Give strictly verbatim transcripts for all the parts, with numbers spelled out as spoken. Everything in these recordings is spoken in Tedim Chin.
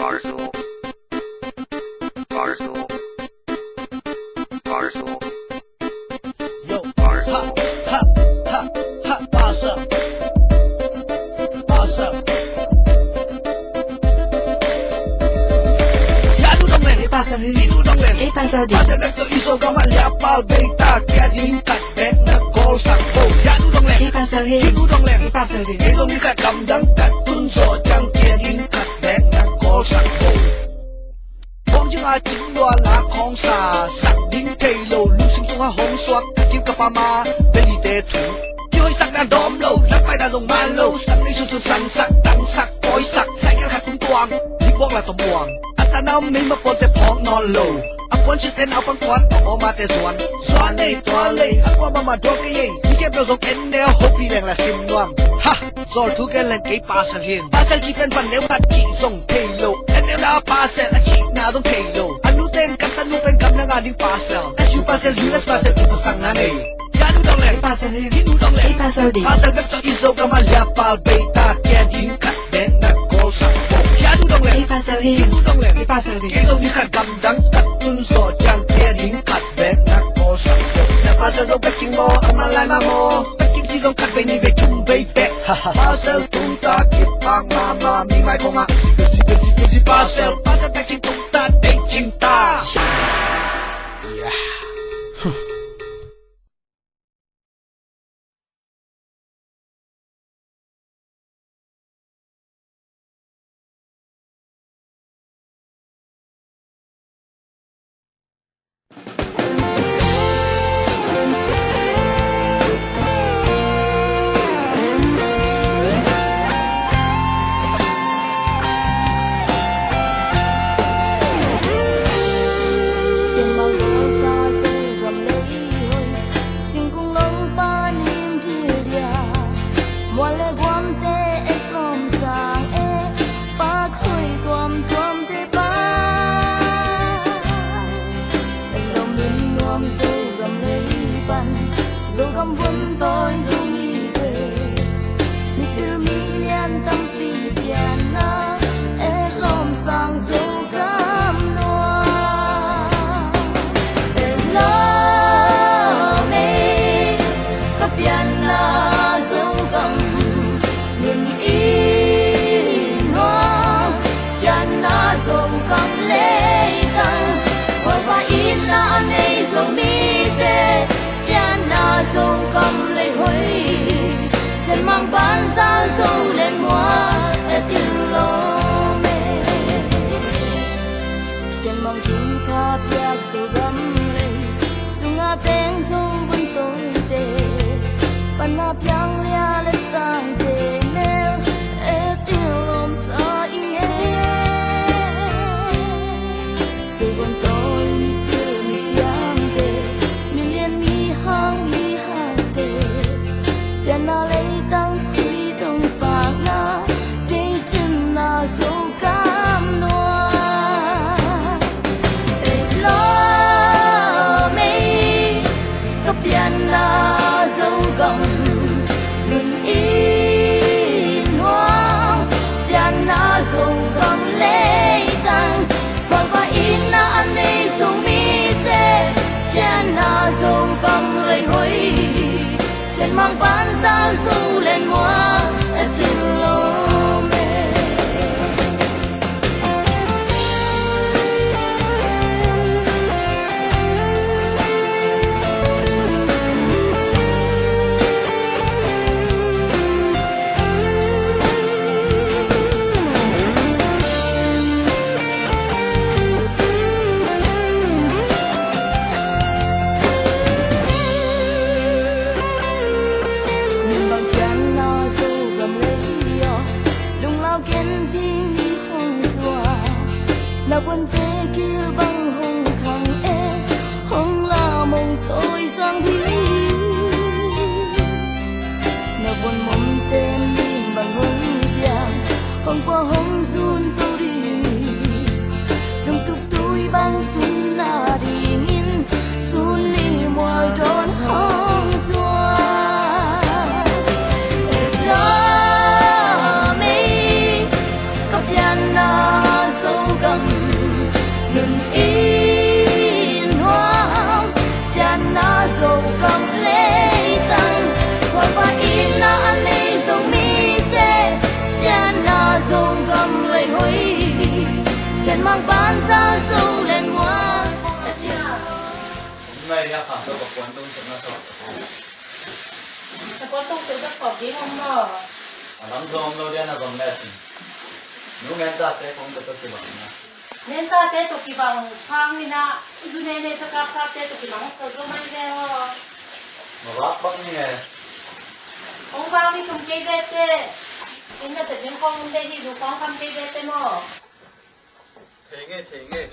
Parcel. Parcel. Parcel. Yo. Parcel. Ha, ha, ha, ha, parcel. Parcel. Ya nu dong leng. Ei parcel hi. Ni nu dong leng. Ei parcel ding. Parcel bek tawh i Zogam ah lia pal bei ta, kia ding khat bek na kawlsak bo. Ya nu dong leng. Ei parcel hi. Ni nu dong leng. Ei parcel ding. Ei dong ni khat gamdang khat tun zawh ciang kia ding khat bek na kawlsak bo. Bawng cing a cing lua la khawng sa, sak ding thei lo, lungsim sungah hong suak, ka kim ka pam a, beli te thu. Kihoihsakna dawm lo, lampai na zong man lo, sang nei sutut sansak, tangsak, pawisak, cycle khat tung tuang, dik buak la tom buang. A ta na om mei ma puante phawk nawn lo, a puan siate naupang puan, a awmate zuan. Zuan ei tua lei, a kua mama duak ei ei, mi kep lo zong en neu, hopi leng la sim nuam. Ha! Zawl thu gen leng kei parcel hi. Parcel cih pen van neu khat cih zong thei lo. En neu na parcel a cihna zong thei lo. A nu teng kan ta nu pen gam na nga ding parcel. S U parcel, U S parcel, cih pasang na nei. Ya nu dong leng. Ei parcel hi. Ni nu dong leng. Ei parcel ding. Parcel bek tawh i Zogam ah lia pal bei ta, kia ding khat bek na kawlsak bo. Ya nu dong leng. Ei parcel hi. Ni nu dong leng. Ei parcel ding. Kei zong ni khat gamdang khat tun zawh ciang kia ding khat bek na kawlsak bo. Na parcel zong packing maw, a man lai mah maw. Packing cih zong khat vei nih vei thum vei bek. Parcel tung ta kipak mahmah, mi mai kong ah. Pepsi, Pepsi, Pepsi, parcel. Parcel packing tung ta, deih cing ta. Yeah. Singkung lo panin dildia, mual le guamte et lawm sang e, pak hoih tuamtuamte pan. Et lawm in nuam Zogam lei pan, Zogam vun tawi Zomite, mipil milian tampi pianna, et lawm sang Zogam nuam. Et lawm ei, ka pianna Zogam nun in nuam, pianna Zogam leitang, khualpa itna a nei Zomite, pianna Zogam lei hoih, Senmang Banza Zo Lian Mual et in lawm e. Senmang Thum Tha Piak Zogam lei sunga teng Zo vun tawite, panna piang lia le tangte mel et in lawm sa ing e. Zo vun tawi in pil mi siamte, milian mi hang mi hangte, pianna leitang pi tung pakna, deih cinna Zogam nuam. Et lawm ei, ka pianna Zogam nun in nuam, pianna Zogam leitang, khualpa itna a nei Zomite, pianna Zogam lei hoih, Senmang Banza Zo Lian Mual et in lawm e. Min bang pianna Zogam lei Ken mang ban sa so len wa. Nai ya kha to ka puan tong sa na sa. Sa puan tong sa ka pop ding om lo. A lam zong om lo dia na zong le sin. Nu men ta te kong ka to kibang na. Men ta te to kibang phang ni na. Zu ne ne sa ka ka te to kibang sa zo mai ve ho. Ma bak bak ni e. Kong bang ni tum kei ve te. Ina te ding kong de hi du kong kam kei ve te mo. Thei ngei, thei ngei.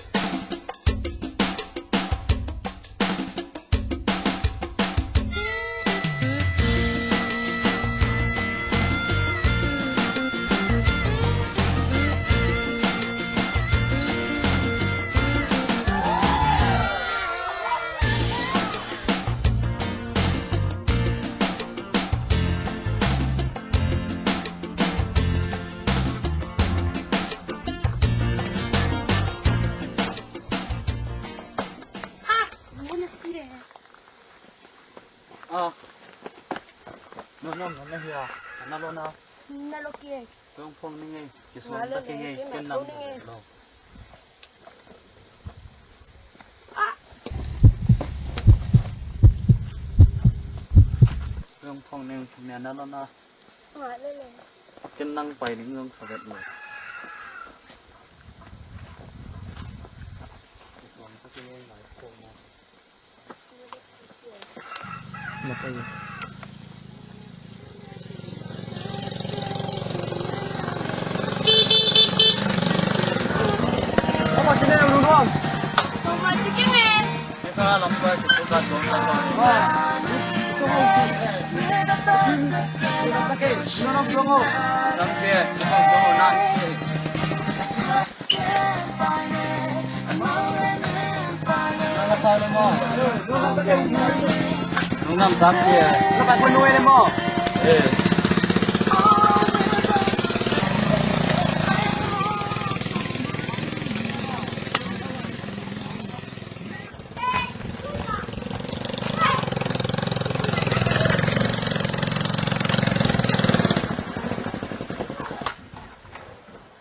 Ah, no, no, no, no, hiya. Ana lo na. Na lo ki. Tuang phong ni ngei. Kisuan ta ki ngei. Ken nam lo. Ah. Tuang phong ni ngei. Ana lo na. Ken nang pai ding zong kha vet lo.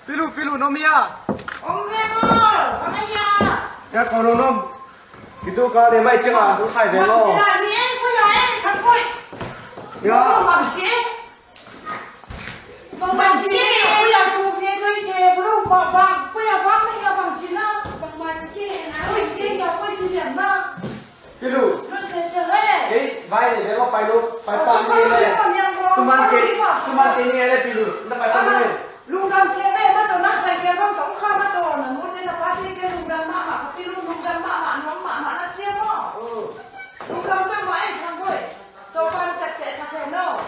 Pilu, pilu, nom hia? Om le mo, om le hia? Ya, ko nom nom. Kitu ka le mai chinga, khai ve lo. Chinga ni en, ko ya en, khang koi. Ya. Ko ma chi. Bang chi, ko ya tu ke ko se, ko lo ba ba, ko ya ba ni ya bang chi na. Bang ma chi ke na. Ko chi ya, ko chi ya na. Pilu. Lu se se le. Ei, vai le, bel pai lu, pai pa ni le. Tuman ke, tuman ke ni le pilu. Na pai pa ni le. Lungdam se ve ma to na sai ke bang tong kha ma to na nu te na pa te ke lungdam ma ma pilu lungdam ma ma nuam ma ma na cia mo. Lungdam pe ma ei khang boi. To pan chak te sa ke no.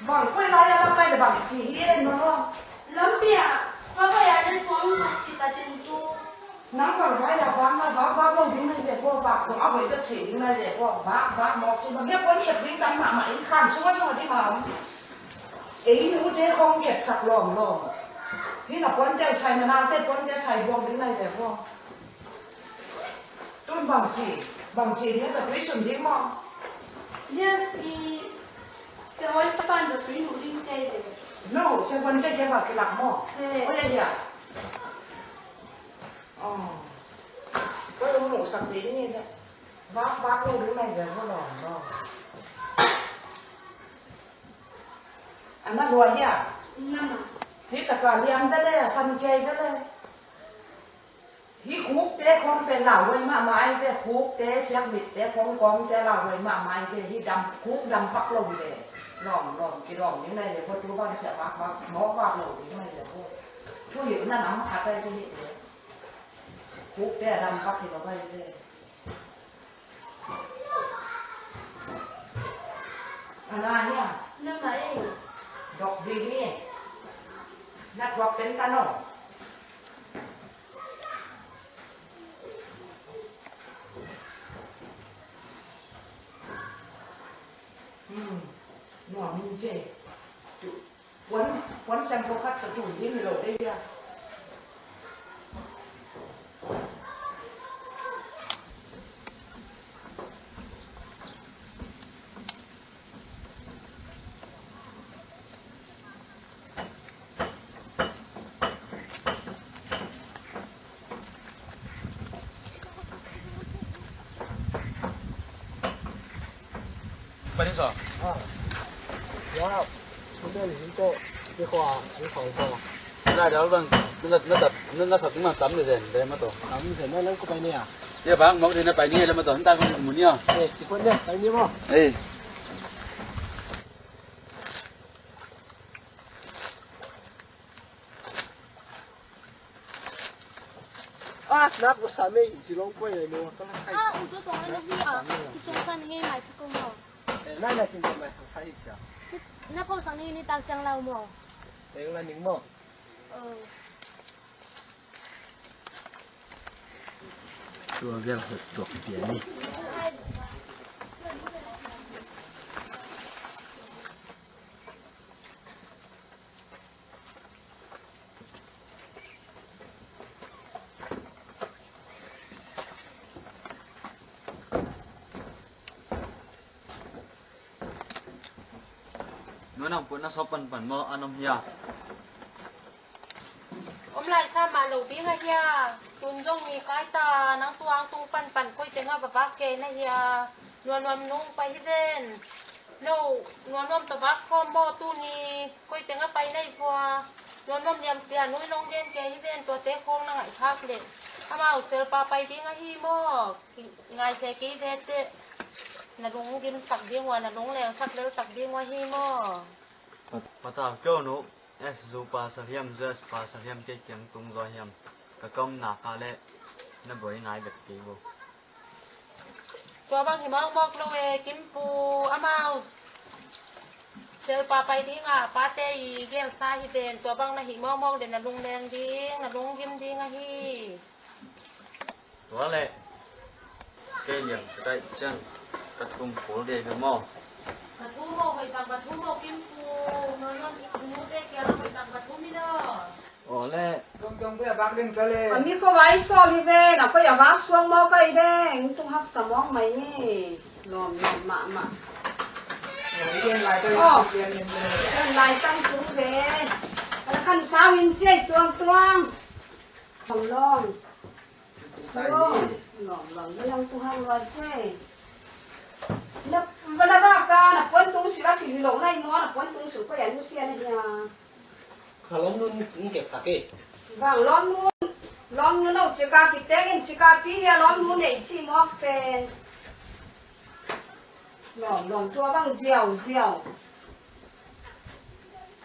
Bang koi lai a bang lai le bang ci hi e no no. Lampi ah ka vai ah le suang tak kita tin cu. Nang bang vai la bang la bang bang lo ding nai le ko bang ko a hoi da thei ding nai le ko bang bang mok ci bang he ko ni hep ding tam ma ma in khan sung a sung a di ma. Ei nu te khong hep sak lom lom. Hi na pon te sai na na te pon te sai bong ding nai le ko. Tun bangci, bangci lian zatui sun ding maw? Lian i siavuan pan zatui nuh ding kei ve. No, siavuan kei kei va kilak maw? He. Oi, a dia. Oh. Ko lung nuh sak ve ding e. Bak, bak lo ding nai ve ko lo, lo. Ana lua hia? Nama. Hi taka liam ve le, a san kei ve le. Hi khukte khong pen lauhuai mahmah ai ve, khukte siakmitte khong kawmte lauhuai mahmah ai ve, hi dam, khuk dam pak lo hi ve. Lawm, lawm, kilawm ding nai ve, khua tu bang siak vak vak, mawk vak lo ding nai ve, khua. Thu hilh na nam khat ai ve hi ve. Khukte a dam pak hi lo ai ve. Ana hia? Nama ei. Dok ding hi. Na thuak pen ta no. Hmm. Nuam in ce. Tu. Puan, puan siang pawlkhat ka tu ding hi lo dei a. Rin so. Ah. Ya. Rin so. Rin so. Rin so. Lai dal bang. Na na na na sap ting bang tam ni zen de ma to. Tam ni zen na lang ko pai ni a. Ya bang mok ni na pai ni la ma to. Ta ko mun ni a. Eh, ti ko ni pai ni mo. Eh. Ah, nak ko sa mei, si long ko ya no. Ah, u to to na hi a. Ki song sa ni ngai mai sa ko mo. Eh, nai na chin ko mai sa hi cha. Na ko sang ni ni tang chang lau mo. Eng la ning mo. Oh. Tua vial hot tuak pia ni. Nuan ang pun na sop panpan mo anom hia. Om lai sa ma lo ding a hia. Tun zong ni kai ta nang tuang tung panpan koi teng a babak ke na hia. Nuan nuam nung pai hi ven. No, nuam nuam to bak khom mo tu ni. Koi teng a pai na i vua. Nuam nuam liam sia nui long gen ke hi ven tua te khong na ngai khak le. Amau sel pa pai ding a hi mo. Ngai se kei ve te. Na lung gim sak ding ua, na lung leng sak lel sak ding ua hi mo. Patau kyo no. Es zu pa sa hiam, zu es pa sa hiam, kei kiang tung zo hiam. Ka kam na ka le. Na boi ngai bet kei bo. Tua bang hi mawkmawk lo e, Kimpu, amau sel pa pai ding a, pate i gel sa hi ven, tua bang na hi mawkmawk le na lung leng ding, na lung gim ding a hi. Tua le, kei liang sa kai chan, ka tum kul de hi mo. Ka tum mo, hoi tang ka tum mo, Kimpu, no no, nu te kia hoi tang ka tum mi no. Aw le. Tuamtuam koi a vak ding tua le. A mi kho vai sawl hi ve, na koi a vak suang maw kai deng, tung haksa mawk mai ni. Lawm lawm mahmah. Aw, i gen lai tang. Aw. I gen lai tang. I gen lai tang tung ve. A la khan sau in ciai tuangtuang. Lawm lawm. Lawm lawm. Lawm lawm. Lawm lawm. Lawm tung hak lua ciai. Na, na vak a, na puan tung sila sili lo na i maw, na puan tung sil koi a nu sia na hia. Kha lawm nun in kep sak e. Vang lawm nun, lawm nun lo cika kiteng in cika pi hia lawm nun nei ci mawk pen. Lawm, lawm tua bang ziau, ziau.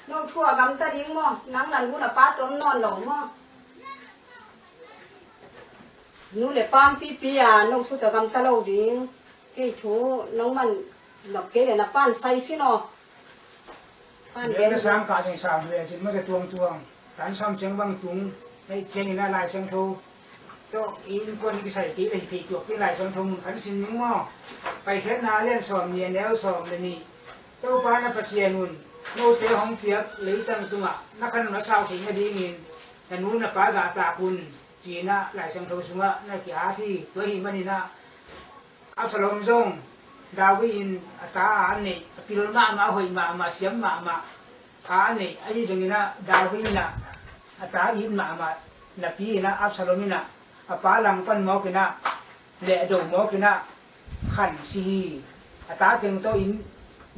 No thu a gamta ding maw, nang na nu na pa tom nawn lo maw. Nu le pam pipi a, no thu tua gamta lo ding. Kei thu nong man nop kei le na pan sai sin aw. Pan gen. Na sang kah zong sang ve cin masa tuangtuang. Tan sam ciang bang tung na it ciangin a Lai Siangtho tawh innkuan kisai kei le hi thei tuak kei Lai Siangtho mun khan sin ning maw. Paikhiatna a lian sawm nih a neu sawm le nih. Topa na Pasian un note hong piak leitang tungah na khan un a sau theih nadingin na nu na pa zahtak un. Ci-in ah Lai Siangtho sungah na ki-at hi. Tua ahih manin ah Absalom zong David in a ta a neih, a pil mahmah, a hoih mahmah, a siam mahmah a neih. Ahi zongin ah David in ah a ta it mahmah napi in ah Absalom in ah a pa langpan mawk in ah lehdo mawk in ah khansi hi. A ta teng tawh in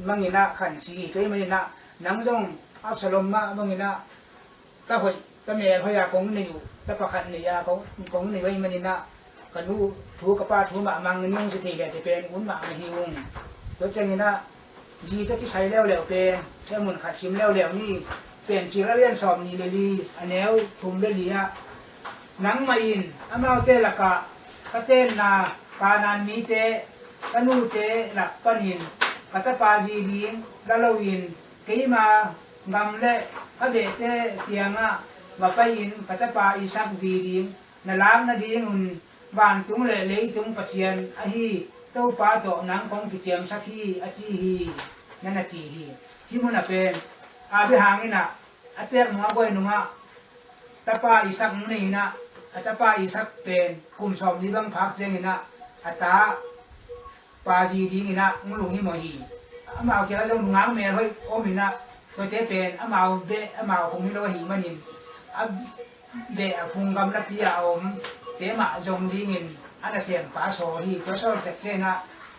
mang in ah khansi hi. Tua ahih manin ah nang zong Absalom mah bangin ah ta hoih, ta mel hoih a kong nei uh, ta pakhat nei a kong, kong nei uh ahih manin ah ka nu thu ka pa thu mah mang ning ci thei leh te pen un mah mah hi ung. Tua ciangin ah zi ta kisai leuleu pen hih mun khat sim leuleu ni. Piancil a lian sawm nih le li a neu thum le li ah nangmah in amaute lakah ka tenna Kanaan mite ka nute lak panin ka tapa zi ding la loin keima gam le ka behte kiangah va pai-in ka tapa Isak zi ding na lak nadingun vantung le leitung Pasian ahi Topa tawh nang kong kiciamsak hi, a ci hi, na na ci hi. Hih munah pen Abraham in ah a teek nungah, a buai nungah tapa Isak hong nei in ah, a tapa Isak pen kum sawmli bang phak ciangin ah a ta pa zi dingin ah hong lunghimawh hi. Amau kiangah zong nungak melhoih om in ah, tuate pen amau beh amau phung hi lo ahih manin a beh a phung gamlapi a a om te mah zong dingin a nasem pa sawl hi. Tua sawl ciat ciangin ah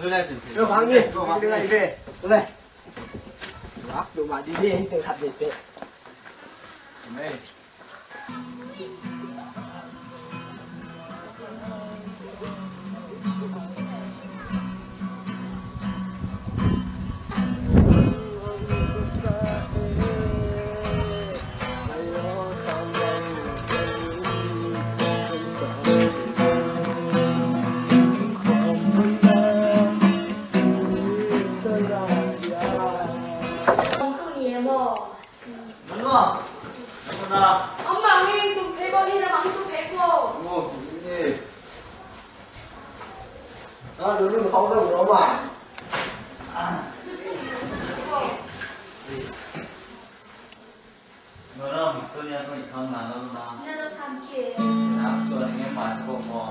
Lu le sin. Lu khang ni. Lu khang ni. Lu le. Wak, lu ma di ni, teng khat de pe. Amen. Manu ah. Manu ah. Om mang ing tum phei bo hi na mang tum phei bo. Manu ni. Sa lu lu khau sa lu ma. Manu ah, tu ni aku ikhang na lu na. Na lu sam ke. Na so ni ma sa bo mo.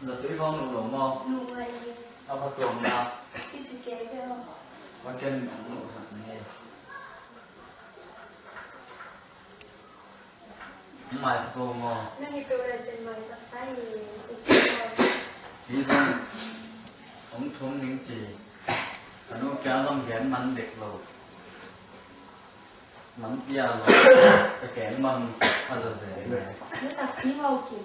Zatui khawng nuh lo maw? Nuh ngai hi. A pha tuam na. Kici kei ve maw? Pathian in hong nuhsak ni. Hong maisak lo maw? Nang hi peuh lai cin maisak sa hi. Hi zong hong thum ning ci. Ka nu kia zong gen man dek lo. Man pia lo. Ka gen man a zaze. Ni tak ni mau kim.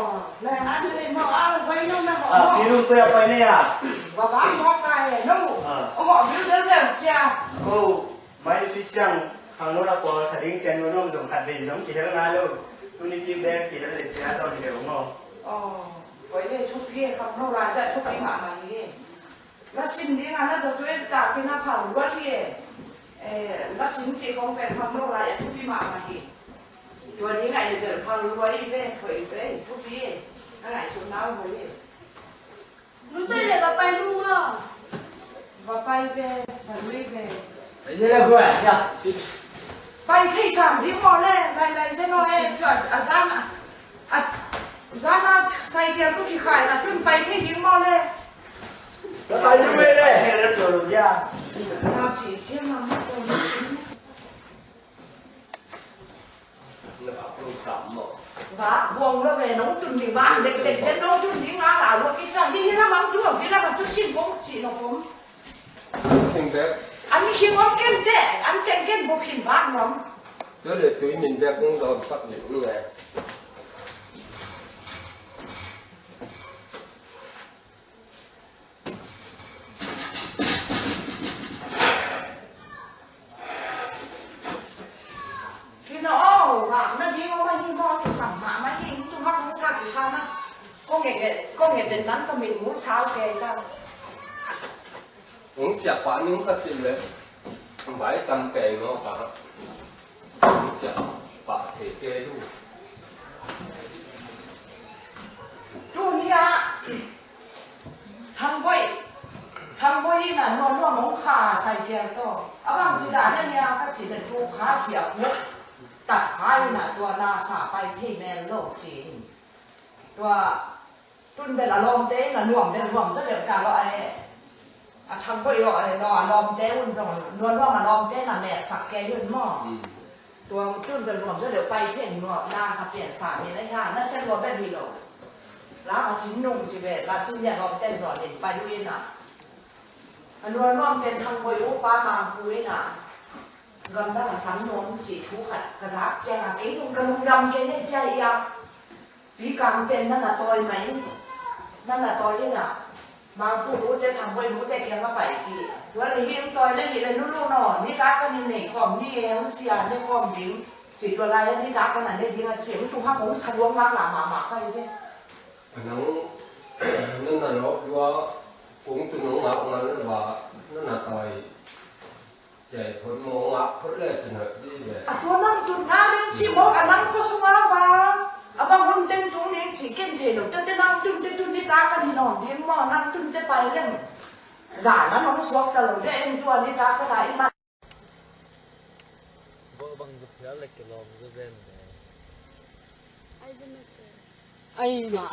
Aw, lai na ni le mo, a, wai no na mo. A, pi lung ko ya pai ne ya. Ba ba mo ka e no. A. Aw, mo bil del del cia. Ko, mai pi ciang, khangno la ko sa ding cian no no zong khat ve zong kihel na lo. Tuni pi bek kihel le cia zong kihel no. Aw, wai le thupi khangno la da thupi mahmah hi. La sin ding a na za tuan ta kina phang luat hi e. Eh, la sin ci kong pen phang lo lai a thupi mahmah hi. Tua ding a i bel phang luat i ve, khoi i ve, thupi e. A ngaihsut nau hoi e. Lu tuai le va pai lu maw. Va pai ve, va lui ve. Ai, le la guai, ya. Pai thei sam ding maw le, lai lai se no e, tua a zang a, a zang a sai dia tu ki khai na tun pai thei ding maw le. Ka pai lu ve le. Ka pai lu ya. Na ci ci ma ma ko. Vak buang lo ve, nong tun ding vak dekdek zen nong tun ding a la lo kisa hi hi lamang tu, hi lamang tu sin bong ci nong om. An hi om ken te, an teng ken bok hin vak nong. Yo le tui min bek nong dom sak ding nong e. Kina aw, vak na ding aw mah hi maw, kisam mah mah hi, tu mah kong sa kisa na. Kong nge, kong nge den nan ka min mu sa ke ta. Ung ciak pa ning ka cin le. Bai tam pe no ka. Ung ciak pa te ke du. Tu ni a. Thang Boih, Thang Boih in a nuam nuam hong kha Sai Kiang tawh. A bang ci dan a hia ka cih leh tu kha ci a kuk tak kha in a tua na sa pai thei mel lo ci in. Tua tun bel a lawmte in a nuam bel nuam zaw deuh ta lo a e. A Thang Boih lo a e, lo a lawmte un zong nuam nuam a lawmte in a mek sak kei un maw. Tua tun bel nuam zaw deuh pai thei nuam na sa pian sa mi na hia na sen lo bel hi lo. La ka sin nung ci ve, la sin lia lawm ten zaw nin pai hui na. A nuam nuam pen Thang Boih upa Mangpu in a. Gam dang a san nuam ci thu khat ka zak ciang a kei zong ka lungdam kei nen cia i a. Pi Kang pen na na tawi mai. Na na tawi in a. Mangpu lute, Thang Boih lute kiang a paipih. Tua leh hih hong tawi leh hih leh lulu no, nitak ka ni nei khawm ni e, hong ci a, ne khawm ding. Ci tua lai a nitak ka na ne ding a ci, hong tu hang hong sa luang lak la mahmah ka hi ve. A nang, na na lawp lua, kong tu nong ngak ngak na ba, na na tawi. Cei phot mawng ah phot le cin hoih dih ve. A tua nang tun nga ding cih mawk a nang khua sung ah va. A bang hun teng tung ding cih ken thei lo. Tete nang tun te tun ni ta ka ni nawm ding maw, nang tun te pai leng. Za na nong suak ta lo de en tua ni ta ka ta i man. Bawh bang zu phial le kilawm zu zen ve. Ai, mah.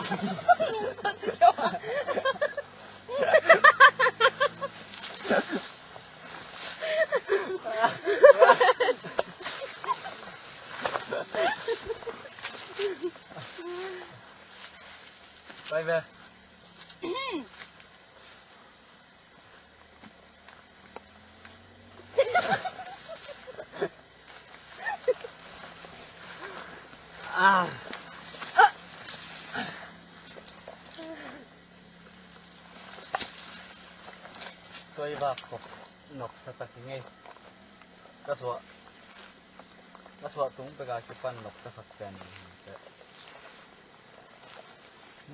Ai ve. Ah. Tua i vak khop noksa tak i ngei. Ka suah, ka suah tung pek a kipan noksa sak pian.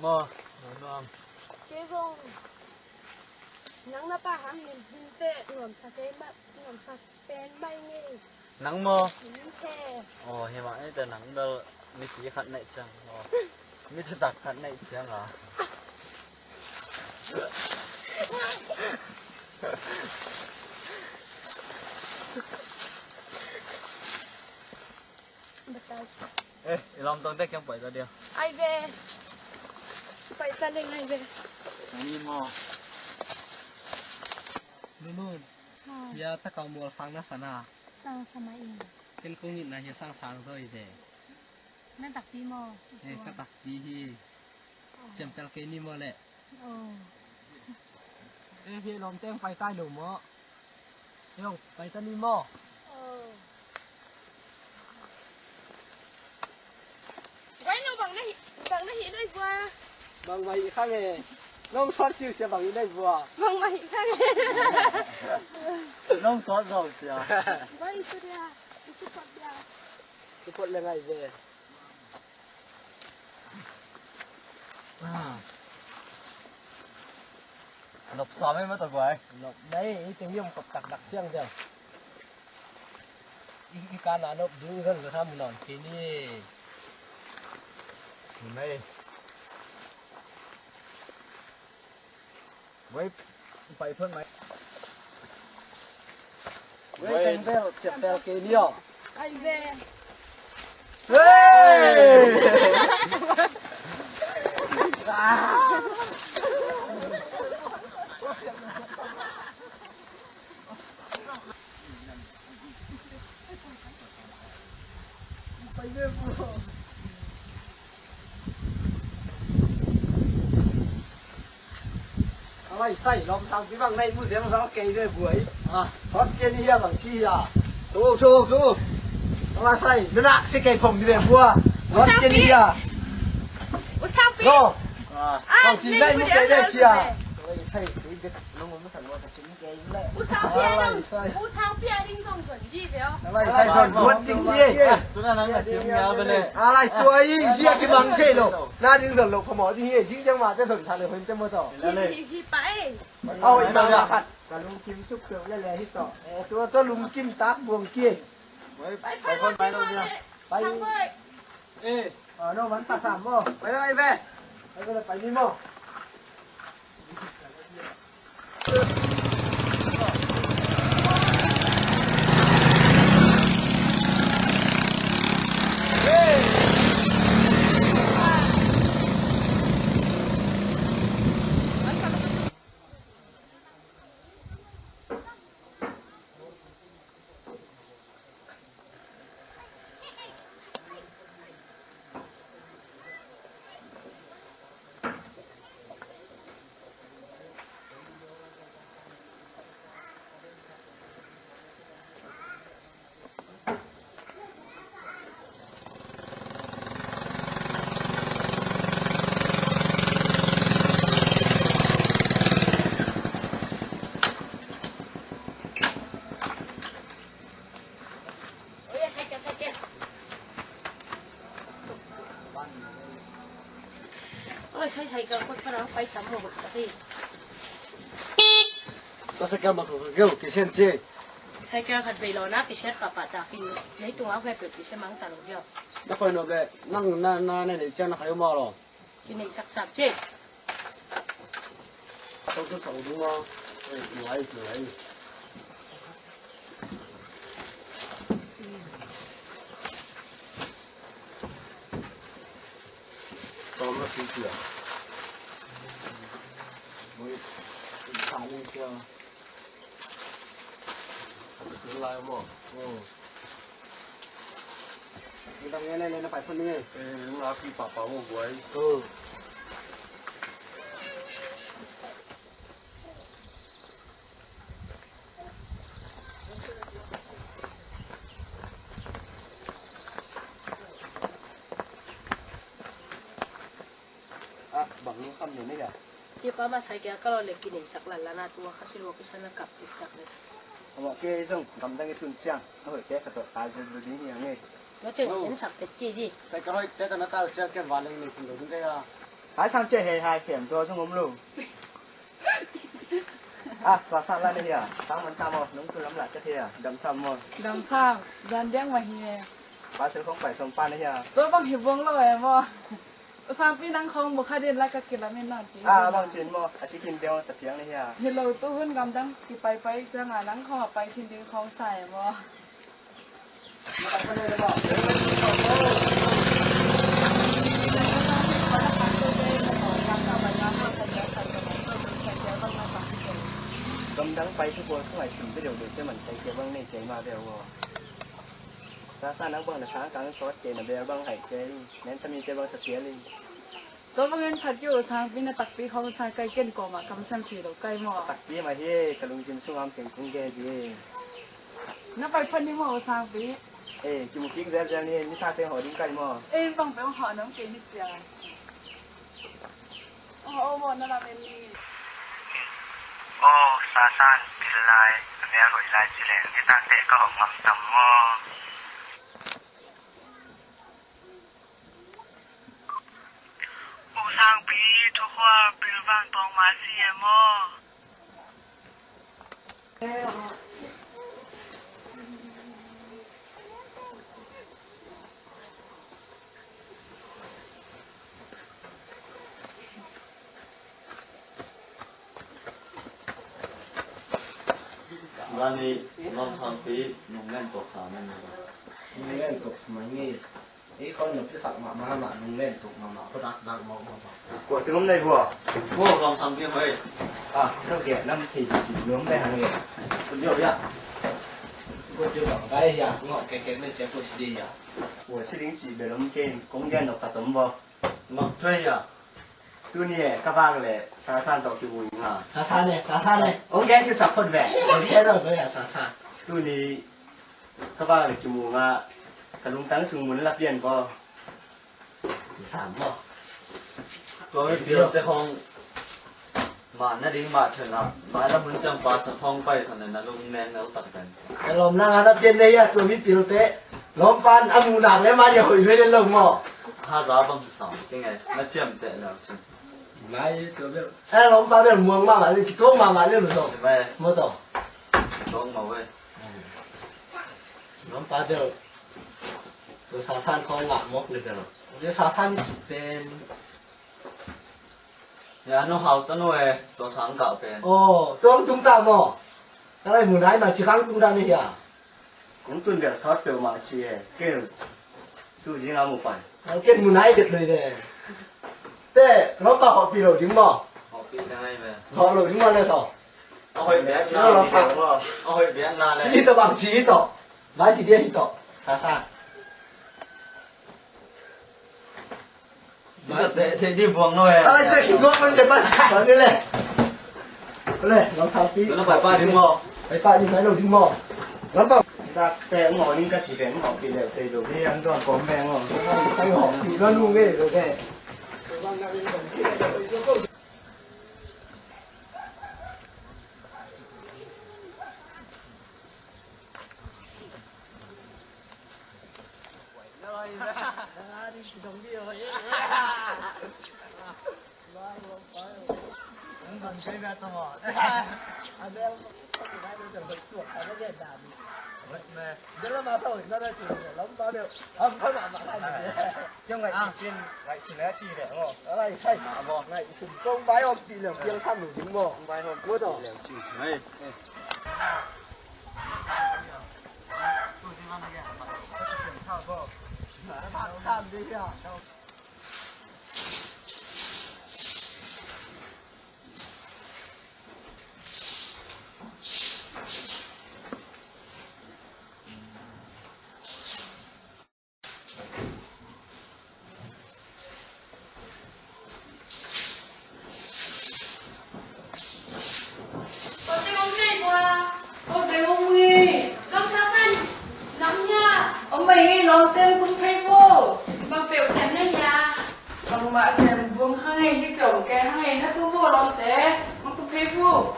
Maw, nuam. Kei zong nang na pa hang nin hinte nuamsa kei mah, nuamsa pen mai ngei. Nang maw? Nin he. Aw, hi mah, ei te nang bel mipi khat neih ciang. Aw. Mi citak khat neih ciang a. Eh, i lawmtawngte kiang pai ta dia. Ai ve. Pai ta leng ai ve. Ni maw. Nunun. Ha. Bia takau mual sang na sana. Sang sama in. Ken kong itna hia sang sang zo i ve. Na takpi maw? Eh, ka takpi hi. Ciamtel kei ni maw leh. Oh. Eh, hi lawmteng pai tai lo maw? Hi lo, pai ta ni maw? Oh. Wai no bang na hi, bang na hi nai bua. Bang mai khang e. Nong sawt siu cia bang i nai bua. Bang mai khang e. Nong sawt zo cia. Wai itu dia, itu sawt dia. Itu sawt le ngai ve. Nop sa mai mata guai. Nop mai, i teng yom kop tak dak siang siang. I, i kana nop ding i kan ka tham non kini. Mai. Wei, pai phot mai. Wei, teng bel, ciap bel kei ni aw. Ai ve. Wei! Alai sai, lom sang pi bang nai mu siang sang kei ve buai. Ah, hot kei ni hia bang chi hia. Tu, tu, tu. Alai sai, na nak si kei phong ni ve bua. Hot kei ni hia. Usang pi. No. Ah, bang chi nai mu kei ve chi hia. Alai sai, tu de nong mu sang lo ka chi. U Thang Pia ding, U Thang Pia ding zong zon ji ve aw. Alai sai zon buat ding hi. Tuna nang na cim ngal bele. Alai tua i zia ki mang thei lo. Na ding zon lo phamawh ding hi. Zing ciang mah te zon tha le hon te maw tawh. Hi, hi, hi pa ei. Aw, i mang khat. Ka lungkim suk peuh le le hi tawh. Eh, tua, tua lungkim tak buang ki. Pai, pai, pai, pai, pai. Pai. Sang pai. Eh. Ah, no, man pasam mo. Pai na, pai ve. Pai ve, pai ni mo. Oi, sai, cycle khat ka rang pai tam lo ka ti. Ka cycle ma khat ka geu kisen ci. Cycle khat bei lo na kisen papa ta kin. Nei tung au khe pe kisen mang ta lo geu. Na koi no be nang na na ne ne ciang na khai ma lo. Ki nei sak sak ci. Tawh tawh tawh ding maw? Eh, nuai, nuai. Tawm na sui cia. Mui, sa ning cia. Ka tu lai maw? Oh. Ni dang ngai lai lai na pai phot ni ngai. Eh, nga pi pa pa maw buai. Oh. Hi pa mah, cycle ka lo le kinei sak lala na, tua kha silua kisa na kap diktak le. Amah kei zong gamdang i tun ciang a hoih kei ka tawh kai zelzel ding hi hang e. Tua ciang en sak pet kei di. Cycle hoih te ka na tau ciang ken van leng nei kun lo ding kei a. Hai sang cia hei hai khem zaw zong om lo. Ah, sa sa la na hi a. Tang man ta maw, nong tu lam la cia hi a. Dam sam maw. Dam sam, dan diang mah hi e. Pasal khong pai som pa na hi a. Tua bang hi buang lo e maw. U Sangpi, nang khong bu kha din la ka kilamin nang ti. Ah, bang cin maw. A si kin deuh sa piang na hi a. Hi lo, tu hun gamdang kipaipai ciang a nang khong a pai khin ding khong sa e maw. Gamdang pai thu pawl khong ai sim deuh deuh te man sai ke bang nei cei ma deuh aw. Sa sa, nang bang na sang kang sawt kei na bel bang haih kei. Nen tami te bang sa pial in. Tua bangin phat kei uh, Sangpi, na takpi khawng sa kai, ken kawmah kamsem thei lo kai maw. Takpi mah hi, ka lungsim sungah om keng kong gen hi. Na pai phat ni maw, Sangpi. Eh, kimu kik zelzel ni, ni thak teng hawh ding kai maw. Eh, bang peuh hawh nong kei ni cia. Aw, aw, maw, na lam en ni. Aw, Sasan, pil lai, a mel hoih lai ci leng, nitak teh ka hawm ngam tam maw? U Sangpi, thukhua pil vang tawng mah si e maw? Gani, Lawm Sangpi, nung len tok sa men ni. Nung len tok sa men ni. Ei, kau nung kisak mahmah, nung len tok mahmah, kau dak dak mawk mawk. Kua tingom nei hua? Kua Lawm Sangpi hoi. Ah, kau kia nam thei di di nom dai hang ye. Kau dio ya. Kau dio bang dai ya, ngawh kek kek len cia kau si di ya. Kua si ding ci bel om kei, kong gen nok ka tom bo. Ngawh tuai ya. Tuni e, ka vak le Sasan tawh kimu ing a. Sasan e, Sasan e. Hong gen kisa phot ve. Hong gen lo ve a Sasan. Tuni ka vak le kimu ing a, ka lungtang sung mun la pian ko. Sam maw. Tua mi pilte hong mah na ding mah thena, mah la mun cang pa sa hong pai thena na lung neng na utak pen. Ka lawm nang a na pian nei a, tua mi pilte. Lawm pan a mu nak le mah dia hoih lue le lo maw. Ha za bang sa, keng e, na ciam teh le cin. Mai, tua bel. Eh, Lawmpa bel muang mahmah le, kituang mahmah le lo tawh. Mai. Maw tawh. Kituang mah ve. Lawmpa bel. Tua Sasan khawng ngah mawk le bel. Tua Sasan pen. Ya, no hau ta no e, tua sang kah pen. Oh, tua tung ta maw. Ka lai mu nai mah ci kang tung ta ni hia. Kong tun bel sawt peuhmah ci e. Kei tu zing a mu pai. Kei mu nai det lui de. Te, Lawmpa hawhpih lo ding maw? Hawhpih nai ve. Hawh lo ding maw le saw? A hoih biak na le. A hoih biak na le. Hi tawh bang ci hi tawh. Mai ci dia hi tawh. Sa sa. Thei di buang no e. Alai te ki buang man te ban. Ban ni le. Le, Lawm Sangpi. Lo pai pa ding maw. Pai pa ding, pai lo ding maw. Lawmpa. Tak te maw ning ka ci pen maw pi le te lo ni ang zon kom beng maw. Sai ho pi lo nu nge lo te. Ngaihsun kong bai om pi leng piang tham lo ding maw? Bai om pi leng cin. Nangmah sem bung hang ei hi ciong kei hang ei na tu bo lawmte, nang tu phei bu.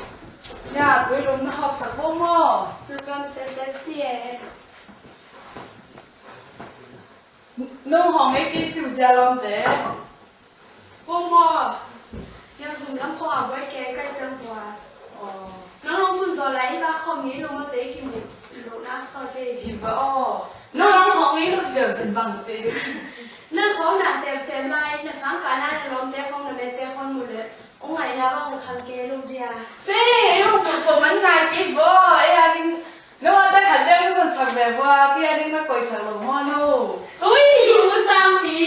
Ya, tui lum na hawksak bo maw? Tu tuan sem te si e. Nung hong ei pi siu cia lawmte. Bung maw? Yang sum lam khong a buai kei kai ciang tua. Aw. Nang long tun zaw lai hi ba khom ni lum a te kim ni. Lo na saw te. Hi ba aw. Nang long hong ei lo hi bel cin bang ci. Nang khong na sem sem lai, na sang ka na na lawmte khong na mete khong mu le. Ong ngai na bang u khang ke lo dia. Si, ei ong pur pur man ngai pi bo. Ei a ding. Nung a te khat beng zon sak ve bua, kia ding na koih sak lo maw no. Ui, u sangpi.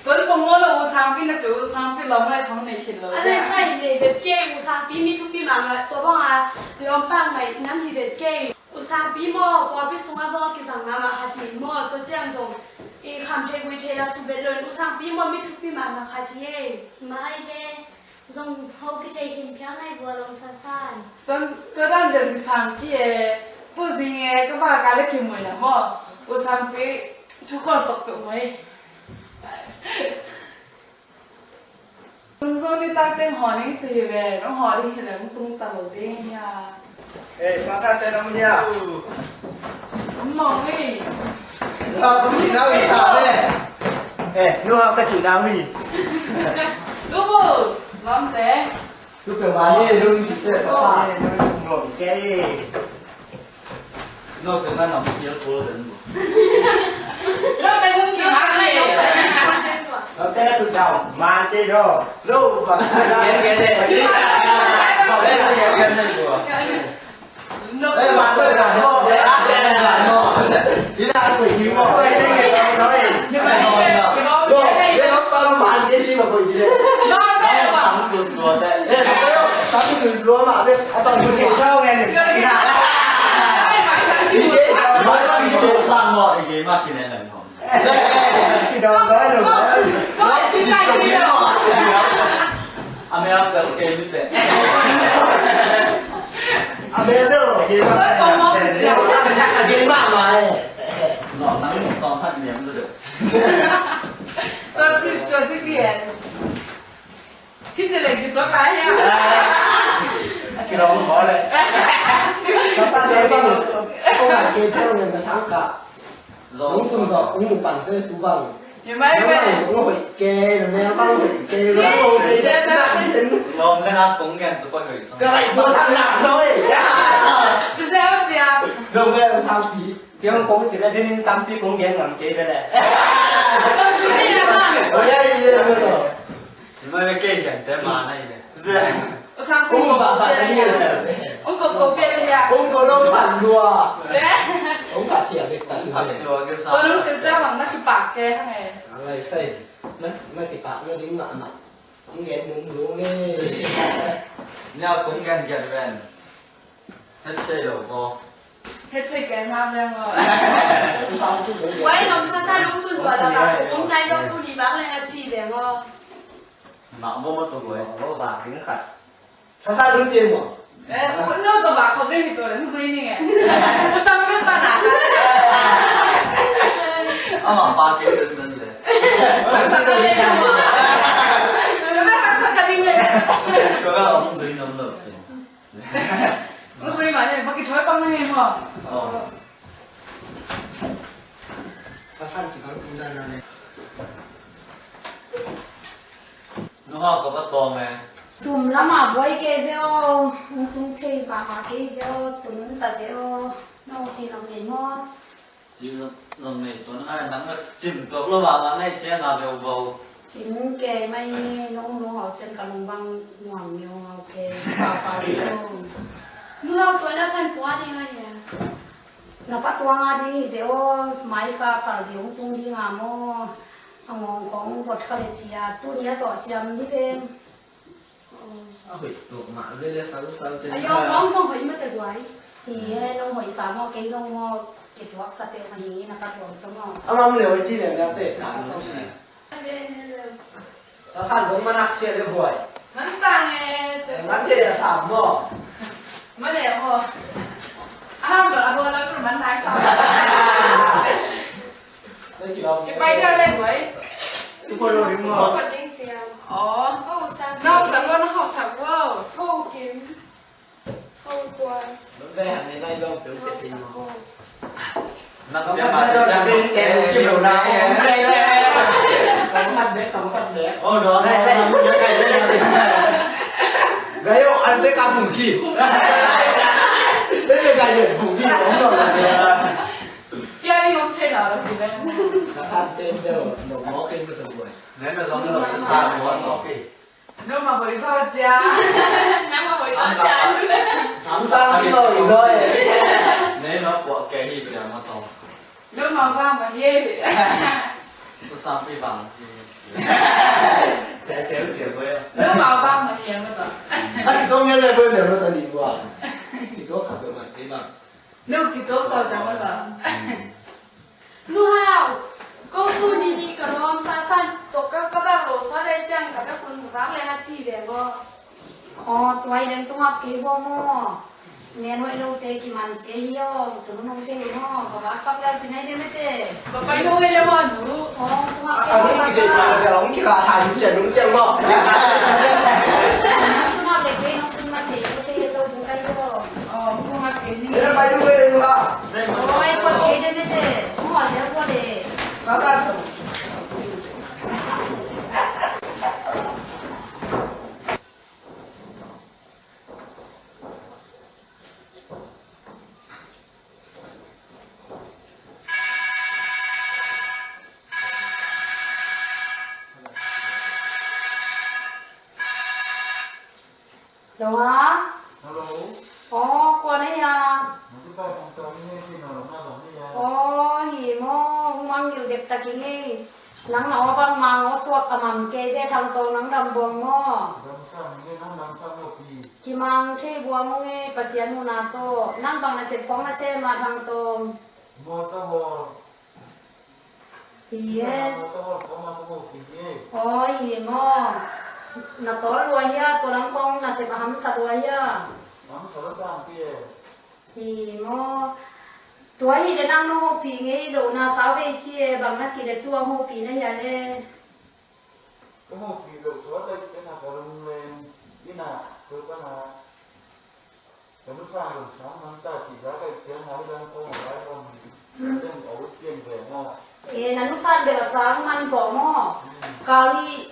Tuan pong maw no, u sangpi na cu, u sangpi lo mai thong nei khin lo. A nei sai nei bet kei, u sangpi mi thupi mama, tua bang a, lawm pang mai nam hi bet kei. U sangpi maw, kuapi sung a zong a kizang mama khat hi maw, tua ciang zong. I kham thei gui thei la su bet lo, u sangpi maw mi thupi mama khat hi e. Mai ve. Zong ho kithei khin phial nai bua long sasan. Tuan, tua dan del hi sang ki e, tu zing e, ka ba ka le kimuai na maw. U sangpi, thu khol tok peuh mai. Tung zong ni tak teng haw ning ci hi ve, nong haw ding hi le, nong tung ta lo ding hi a. Eh, sasa te nong hia. Mong ei. Nau ka cih nau hi ta le. Eh, nu hau ka cih nau hi. Tu bu, lam te. Tu pe ma ni, nu ni cih te ta sa. Eh, nu ni nuam kei. No, te na nam kial pul den bu. No, te nung kial ma ni. No, te na tu dau, man kei do. No, ba. Gen, gen de. Ba, gen, gen, gen de bu. Eh, ma, ma, ma, ma. Ina, ku, ku, ma. Sorry. Lo, ye, lo, pa, ma, ye, si, ma, ku, ye. Lo, lo, lo. Tam, tu, lo, te. Eh, lo, tam, tu, lo, ma, be, a, tam, tu, lo. Sao, ngen. Ina. Ige, ma, ma, ige, sa, mo, ige, ma, kine, na, mo. Zong sum zong ung mu pan te tu bang. Ye mai pe. Bang ung hoih ke, na mel bang hoih ke, bang ung hoih ke. Lom le na kong gen tu koi hoih sang. Ka lai tu sang na noi. Tu se au cia. Dong le sang pi. Tiang kong ci le din tampi kong gen ngam ke le. Kong ci le ya ma. Oh ya ye. Mai mai kei hian te ma na i ve. Zia. Ung ba ba ta ni le. Ung ko ko pe le ya. Ung ko lo pan lua. Zia. Ung ka sia ve ta ni le. Ko lo cil ta bang na ki pa ke hang e. Ang ai sai. Na, na ki pa na ding ma ma. Ung gen dum dum ni. Nya kung gen gen ven. Het sei lo ko. Het sei kei ma veng o. Wai nong sa sa lung tun zua la ba. Kong nai lo tu ni bang leng a ci veng o. Ma bo ma tu wai. Bo ba ding khat. Sa sa lung tin mo. Eh, no to ba ko ding to leng zui ni nge. Ko sa me pa na. Ama pa ke den den le. Sa ka le. Sa ka le. Ko ga om zui nom lo. Nung sui mah ni, va kithawi pang na hi maw? Aw. Sa san ci kang tung dan na ni. Nung hau ka va tawng e. Sum lamah buai kei ve aw, nung tung thei mahmah kei ve aw, tun ta ve aw, nong ci nong nei maw? Ci zong, zong nei tuan ngai, nang na cim tuak lo mahmah nai ciang a veu vo. Cim kei mai ni, nong nong hau cian ka lung bang nuam neu ngau kei, pa pa ni lo. Nu hau tuan na pan pua ni ngai ya. Na pa tuang a ding i ve aw, mai ka pal ding tung ding a maw. A ngong kong bot ka le cia, tu ni a zawh ciam ni ve. A hoih tuak mah ve le sau sau cin. A yawng khawng zong hoih mah te guai. Hi he, nong hoih sa maw, kei zong maw, kei tuak sa te mah hi na ka tuak to maw. A mam le hoih ti le na te ka nong si. Sa san zong manak sia le guai. Man tang e, sa san. Man te a sa maw. Man le maw. A ham ba a bo la kur man nai sa. Kei pai dia le guai. Tu ko lo ri maw. Ko ding ci. Aw. Hausak. Na hausak ua, na hausak ua. Hau kim. Hau tua. Gai oh, an te ka bung ki. Gai gai bung ki. Ka san tem deuh, no mo ken ka sa buai. Nen na zong lo sa mo mo ken. No ma hoih zaw cia. Nang ma hoih zaw cia. Sam sam ki hoih zaw e. Nen no puak ke hi cia ma tong. No ma vang ma hi. Ko sam pi vang hi. Sia sia cia ko ya. No ma vang ma hi ma tong. Ai tong ya le ko ne ma tong ni wa. Ki to ka to ma ke vang. Nu kituak zo ciang maw. Nu Hau, ko tuni ni ka lawm Sasan tawh ka, ka bang lo sawt le ciang ka bek hun vak leng a ci ve maw. Aw, tua hi leng tungak kei baw maw. Men hoih lote kiman cia hi aw, tun hong thei maw, ka vak pak leu ci nai ve mete. Ka pai nung ei le maw nu. Aw, tungak kei baw Sasan. Tungak le kei nong sun ma se, ko thei lo bu kai lo. Lo ha? Hello. Aw, kua na hia? Aw, hi maw, hong mangngilh dektak ing ei. Nang na aw bangmah aw suak a mam kei ve Thang Tawng, nang dam buang maw? Kimang thei buang ung ei, Pasian huhna tawh. Nang bang nasep khawng na sem a Thang Tawng? Hi e. Aw, hi maw. Na tawl lua hia, tua lam khawng nasep a hamsa lua hia. Hi maw. Tua hi le nang nong hopih ngei lo na sa vei si e, bang na cih le tua hopih na hia le. E, na nusan bel a sang man zaw maw. Kali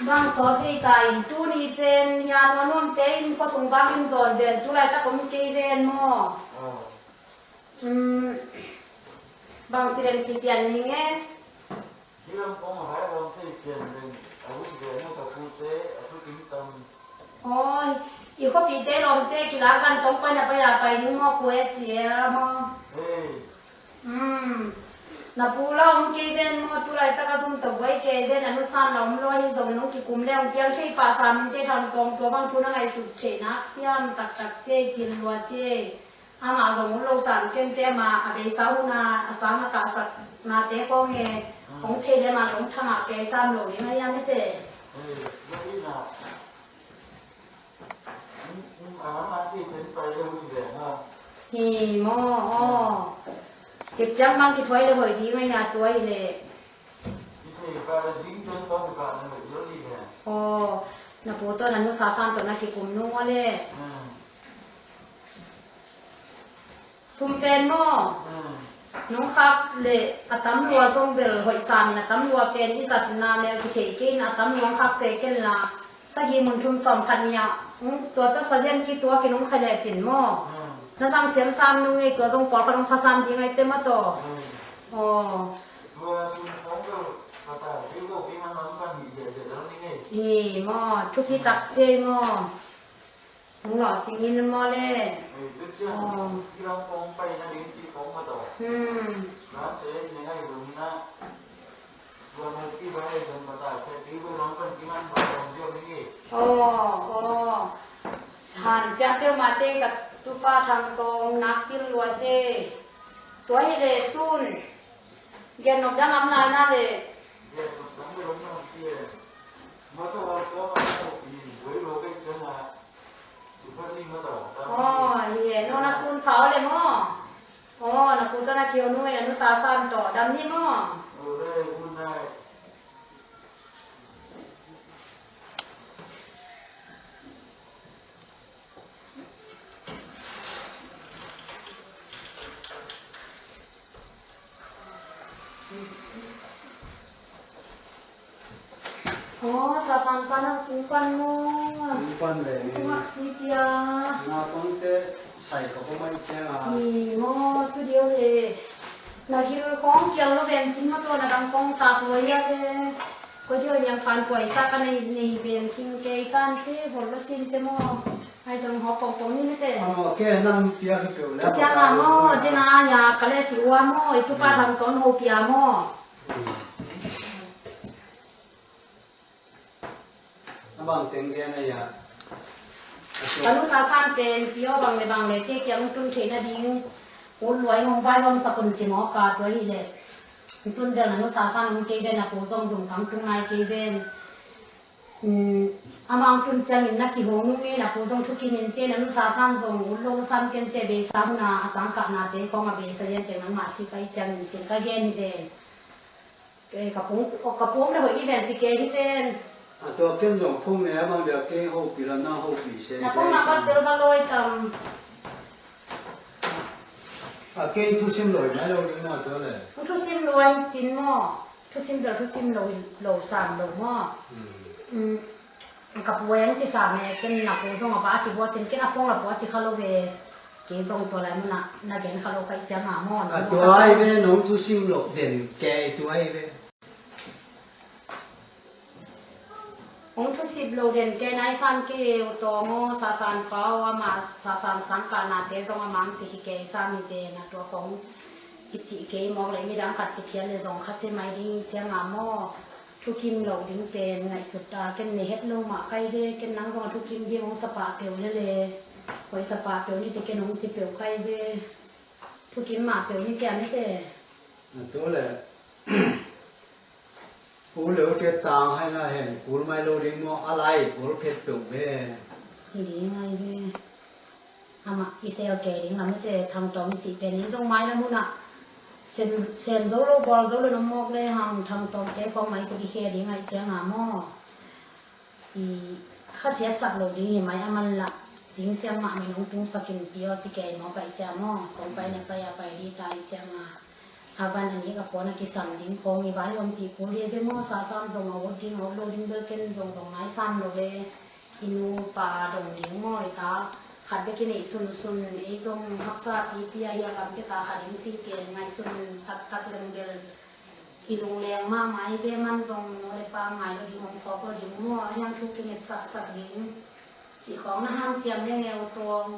bang sawt vei ta in tuni pen hia nuamnuamte in khuasung bang in zawn ven tu laitak om kei ven maw. Bang ci lem ci pian ning e. Awi, i khuapite lawmte kilak dan tong paina paina pai ding maw, kua e si e maw? Na pu la om kei ven maw, tu laitak a zum tawh buai kei ven, a nusan la om lo ahi zong nong kikum le hong piang thei pah sam in ci e Thang Tawng, tua bang thu na ngaihsut theih nak siam taktak ci e, pil lua ci e. Amah zong ut lo sam ken ci e, amah a beisa hun a, a sang a kahsak nate khawng e, hong thei le amah zong thangah kei sam lo ding a hiam ite. Hi maw, aw. Cik ciang bang kithuai le hoih ding a hia tua hi leh. Aw, na pu tawh na nusa san tawh na kikum nung aw le. Sum pen maw? Nong khak le a tam lua zong bel hoih sam in a tam lua pen i zatna mel kithei kei in a tam lua hong khak se ken la. Sagih mun thum sawm khat ni ah, tua tawh sazian kituak in hong kha lecin maw? Na zang siam sam nung ei, tua zong pawlkhat hong pha sam ding ai te maw taw? Aw. Hi maw, thupi tak ci ei maw? Hong lawh cing in maw le? Aw. Hmm. Aw, aw. San ciang peuhmah ci ei ka tupa Thang Tawng, nak pil lua ci ei. Tua hi le tun gen nop dang am lai na le. Aw, hi e, no na sun pha aw le maw? Aw, na pu tawh na kihon uh e, na nusa san tawh dam ni maw? Aw, Sasan pa nang tung pan maw? Tung pan ve. Tung hak si cia. Nga pangte sai ka pawh mai ciang a. Ni maw, tu dio le. Na gil kong kial lo ven cin maw, tua na dang kong tak lo ia le. Ko dio niang pan puai sa ka nei, nei ven king kei tan te, hol lo sin te maw. Ai zong hawk kong kong ni mete. Aw, ke nang pia ki peuh le. Ka ciang a maw, dena ya ka le si ua maw, i tu pa lam kong ho pia maw. A bang teng gen a ya. Ka nu Sasan pen pio bang le bang le ke kiang tun theihna ding. Ul luai hong vai hong sakun ci maw ka tua hi le. Tun bel na nu Sasan hong kei ven a pu zong zong kang tung nai kei ven. Um, amang tun ciangin na kihong nung nge na pu zong thukim in cia na nu Sasan zong ul lo sam ken cia beisa huna a sangkah nate kong a beisa lian teng nangmah si kai ciangin cin ka gen hi ven. Ka pung, ka pung le hoih ni ven ci ke hi ven. A tua ken zong phung ne a bang dia kei hopi la na hopi se. Na phung na ka tel ba loi tam. A kei thusim loi mai lo ding na tua le. Thusim loi cin maw. Thusim lo, thusim lo, lo sam lo maw. Ka puai ang ci sa me ken na pu zong a ba ci bua cin ken a pong la bua ci kha lo ve. Kei zong tua lai muna na gen kha lo kai ciang a maw. A tua ai ve nong thusim lo den kei tua ai ve. Hong thusim lo den kei nai san kei u tawng aw Sasan pau ama Sasan sangkah nate zong a mang si hi kei sam hi te na tua kong i cih kei mawk le midang khat ci phial le zong kha se mai ding i ciang a maw. Thukim lo ding pen ngaihsut ta ken ne het lo mah kai ve ken nang zong a thukim ding hong sapa peuh le le. Hoi sapa peuh ni te ken hong ci peuh kai ve. Thukim mah peuh ni cian ni te. A tua le. Pu leu te tang hai na hen kul mai lo ding maw a lai kul phet peuh ve. Hi ding ai ve. Amah i sel kei ding lam te thang tawng i cih pen i zong mai lam hunah sen, sen zo lo bawl zo lo na mawk le hang thang tawng te kong mai kut i khe ding ai ciang a maw. I khasiat sak lo ding hi mai a man lah zing ciang mah min hong tungsak in pio ci kei maw kai ciang maw kong pai na pai a pai hi ta i ciang a. A van a nik a pawn a kisam ding khawng i vai ompih kul hi a ve maw, Sasan zong a ut ding a ut lo ding bel ken zong dong nai sam lo ve. I nu pa dong ding maw i ta khat bek i neih sunsun ei zong haksa pipi a hi a lam bek a kha ding cih pen ngaihsun taktak leng bel i lungleng mahmah i ve man zong nu le pa ngai lo ding om khawk lo ding maw a hiang thu kinget saksak ding cih khawng na hanciam leng e u tawng.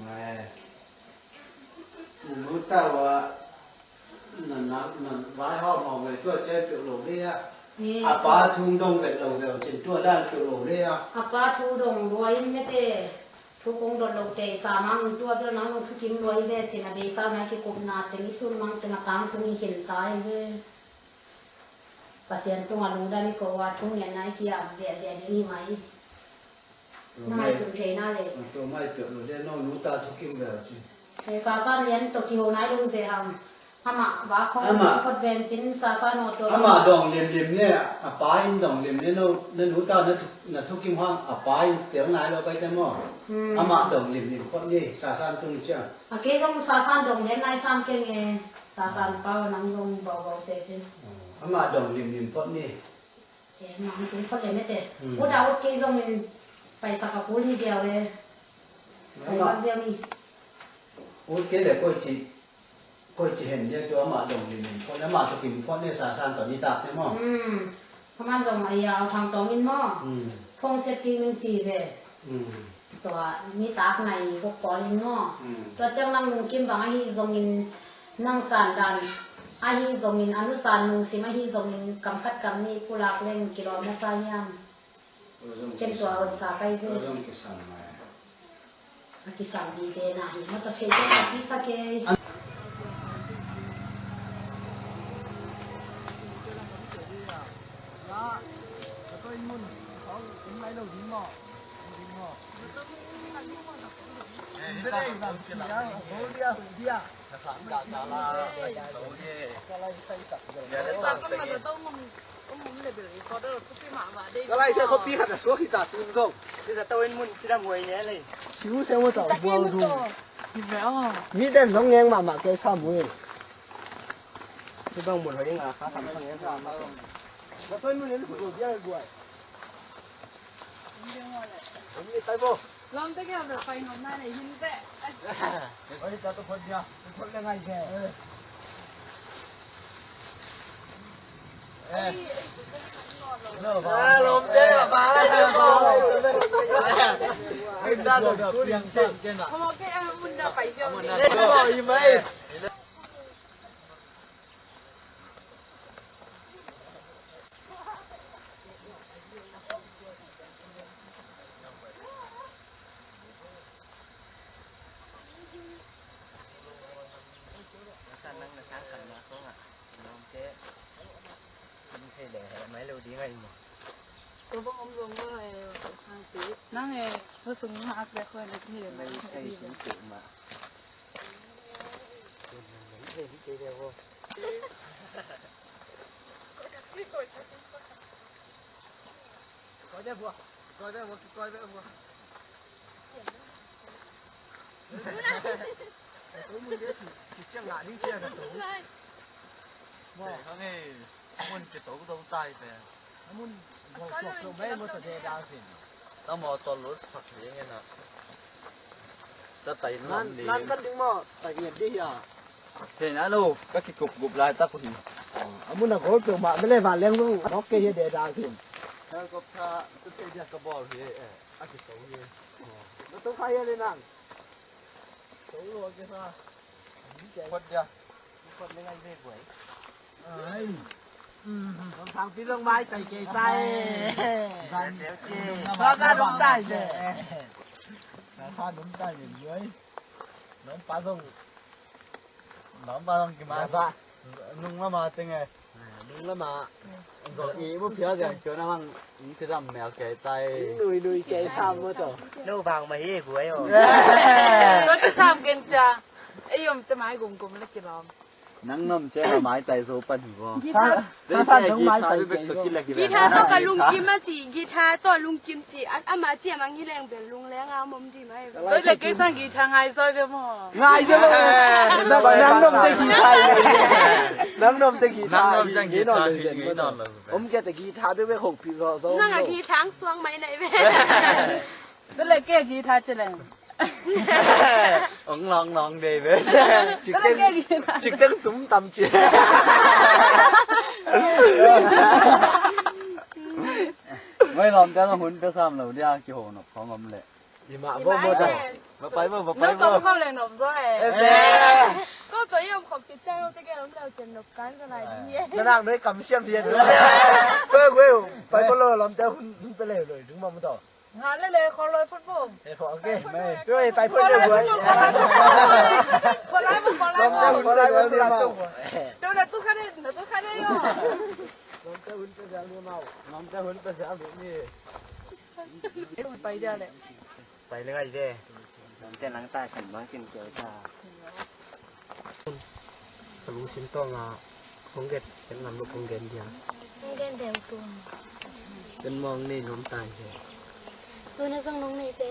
Ngai. Na nu tau a na, na, na vai hawm hawm ve tua cian peuh lo le a. A pa thu dong vet lo ve cin tua dan peuh lo le a. A pa thu dong lua in mete thu kong dot lo tei sa mang in tua bel nang nung thu kim lua i ve cin a beisa nai kikupna teng i sun mang teng a tang tung i khin ta i ve. Pasian tungah lungdam i ko a thungetna i ki-ap ziahziah ding hi mai. Na ngaihsun theihna le. Tua mai piak lo le no nu ta thukim ve ci. He Sasan lian tawh kiho nai lo ve hang. Amah va khong amah phot ven cin Sasan aw tua. Amah dong limlim ne a pa in dong lim ne no na nu ta na thu, na thukim hang a pa in tel nai lo pai te maw. Amah dong limlim phot ni Sasan tung ciang. A kei zong Sasan dong lian nai sam keng e. Sasan pau nang zong baubau se te. Amah dong limlim phot ni. E, mah hong tung phot le mete. Ut a ut kei zongin paisak a kul hi ziau e. Paisak ziau ni. Ut kei le koi ci, koi ci hen dia tua amah dong limlim phot le amah thukim phot ne Sasan tawh nitak ne maw. Khaman zong a yau thang tawng in maw. Phone setting in ci ve. Tua nitak nai kuk pawl in maw. Tua ciang nang lungkim bang ahi zongin nang san dan ahi zongin a nusan lungsim ahi zongin kam khat kam nih pulak leng kilawm na sa hiam. Ken tua hon sa kai ve. A kisam vive na hi maw tua thei ken a ci sa kei. Ka lai sa khopi khat a suak hi ta tu zong. Kei sa tawin mun cidam huai ne lei. Siu se mu tawh buang zung. Mi den zong ngeng mahmah kei sa mu in. Bang mun hoi nga kha kham khang e. Na toi mun en ku dia guai. Om ni tai bo. Lam te ke am pai nom na nei hin te. Oi ta to phot dia. Phot le ngai ke. Eh. Lo ba. Lom te ba. Ai ta lo da ku yang sa ke na. Ko ke am mun da pai jo. Ai bo i mai. Nasa nang nasa kan na ko nga. Nong te. Nong te le mai lo di ngai mo. Ko bang om zong mo e sang ti. Nang e ko sung ma ak le ko na ti le. Mai sai sung ti ma. Ta mawtaw lut sak ding ina. Ta tai nam ni. Nan kan ding maw? Tai ngiat dih hia. Hei na lo, ka kikup gup lai tak uh hi. A mun a gol peuh mah mele van leng zong a nok kei hi a deda sin. Helicopter tu te dia ka bawl hi e. A kito hi. Na tu kha hi a le nang. To lo ke sa. Kot dia. Kot le ngai ve guai. Ai. Nong thang pi zong mai tai kei tai. Sa sa dum tai se. Sa sa dum tai se guai. Nong pa zong. Nong pa zong ki ma sa. Nung ma ma teng e. Nung lama zong i mu phia ziang kio na mang. Ing ti dam mel kei tai. Nui nui kei sam mu to. No bang ma hi guai o. To ti sam ken cha. Ei om te mai gum gum la kilom. Nang nom che la mai tai zo pan hi go. Guitar. Sa sa dong mai tai kei zo. Guitar to ka lungkim a ci, guitar to lungkim ci. A, ama ci a mang hi leng bel lung leng a mom di mai. Toi le kei sang guitar ngai zo de mo. Ngai zo lo. Nang, nang nom te guitar le. Nang nom te guitar. Nang nom te guitar. Om ke te guitar be be hong pi zo zo. Nang a guitar suang mai nai be. Toi le kei guitar che leng. Ong long long de be. Chik teng, chik teng tum tam chi. Mai lom te long hun pe sam lo dia ki ho nok khong om le. I mah bo mo da. Ba pai bo, ba pai bo. Nop khau le nop zo e. Ko ko yom khop pi chang lo te ke lom lo chen nop kan ka lai ni. Na nang noi kam siam dia. Weu weu. Pai bo lo lom te hun hun pe le lo dung ma mo to. Nga le le khol loi football. E khol ke. Mai. Oi, pai football le guai. Khol lai football lai. Lam te hun te jal ni mau. Tu na tu khane, na tu khane yo. Lam te hun te jal ni mau. Lam te hun te jal ni. Pai dia le. Pai le ngai de. Nang te nang ta san bang kin keu ta. Ka lungsim tawh nga kong gen, gen lam lo kong gen dia. Kong gen deuh tuang. Ken mawng nei nuam tai he. Tuna zong nong nei te.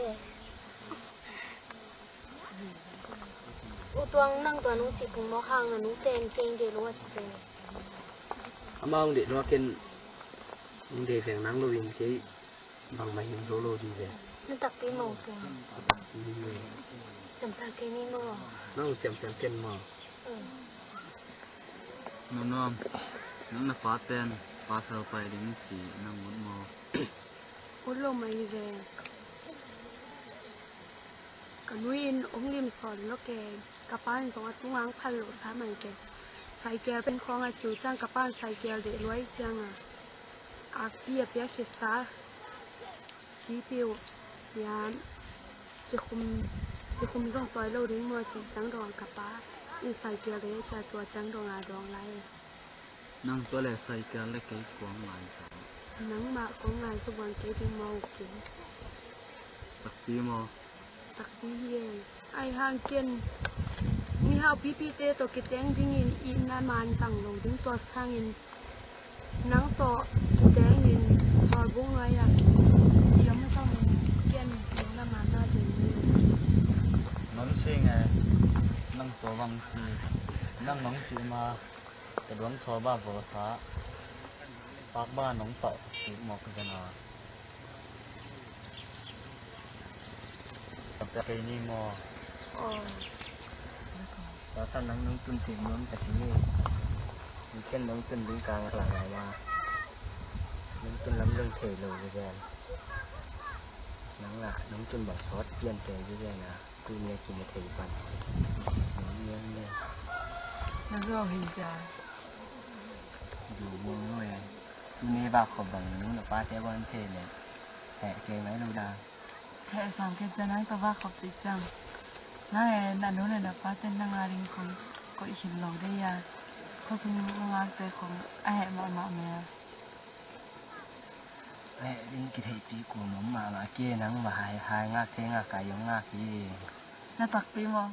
U tuang nang tuan ung ci pung mawk hang na nung ten keng de lo a ci te. Ama ung de lo a ken ung de veng nang lo in kei. Bangmah hing zo lo ding ve. Na takpi maw tua? Takpi hi ve. Ciamtang kei ni maw? Nang ciamtang ken maw? Nuam nuam. Nang na pa pen pasal pai ding ci nang ut maw? Ut lo mai ve. Ka nu in hong lim sawn lo ke, ka pa in zong a tungang phal lo sa mai ke. Saikel pen khawng a ciu ciang ka pa in saikel deh luai ciang a, akpi a piak khit sa, pipiu, pian, cikhum, cikhum zong tawi lo ding maw cih ciang dong a ka pa in saikel deh cia tua ciang dong a dawng lai. Nang tua le saikel le kei kuang ngai ta. Nangmah kuang ngai sa buang kei ding maw kin. Takpi maw? Takpi hi e. Ai hang ken mihau pipite tawh kiteng dingin itna man zang lo ding tua sangin nang tawh kitengin sawlbung nuai-ah i om zongin ken nang na man na ding hi. Nong sing e. Nang tua bang ci. Nang nong ci ma. Ka duang saw ba vawsa pak ba nong pah sak kik mawk zen a. Ka pia kei ni maw? Aw. Sa san nang nong tun thei nuam ta hi. Ken nong tun ding ka ngak la ma. Nong tun lam dong thei lo zen. Nang lah nong tun bang sawt pian thei zen a. Tuni a kim a thei pan. Nong niam niam. Na zo hin ca. Zu muang lo e. Tuni ba khop bang nu na pa te wan thei le. Heh kei mai lo da. Heh sam kei ca nang ta ba khop ci ciang. Nang e na nu na na pa te nang a ring khong koih hin lo de ya. Kho sung ngak te khong a heh mahmah me a. Eh, ding kitheihpih kul nuam mahmah kei nang va hai, hai ngak thei ngak ka yong ngak hi. Na takpi maw?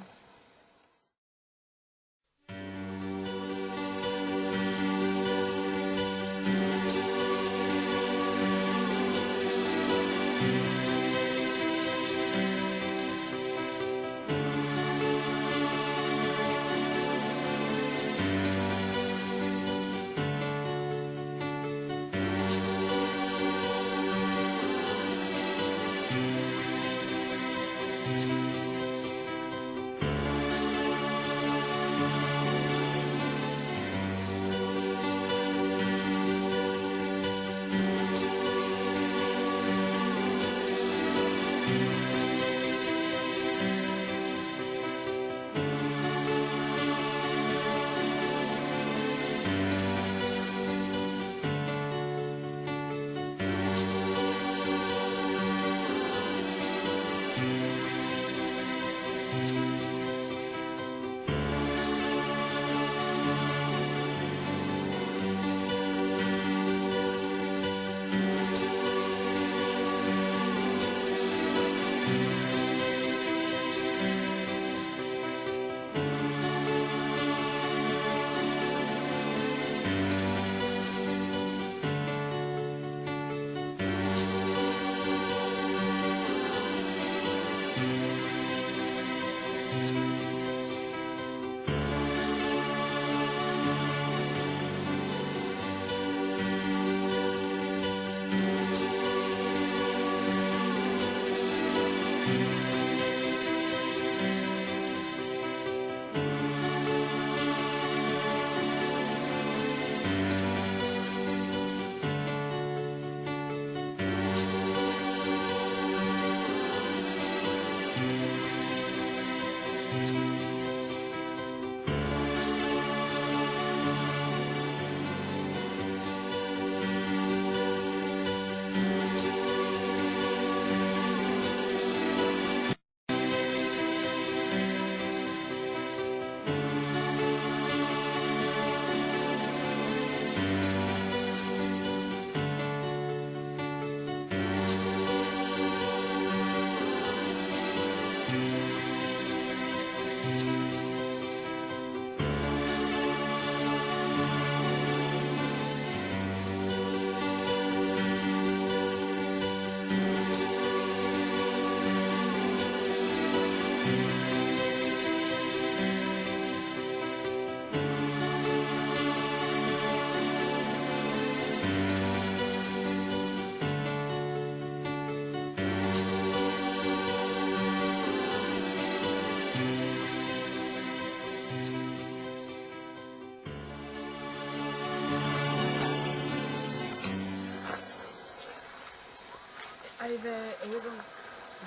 Ai ve, ei zong,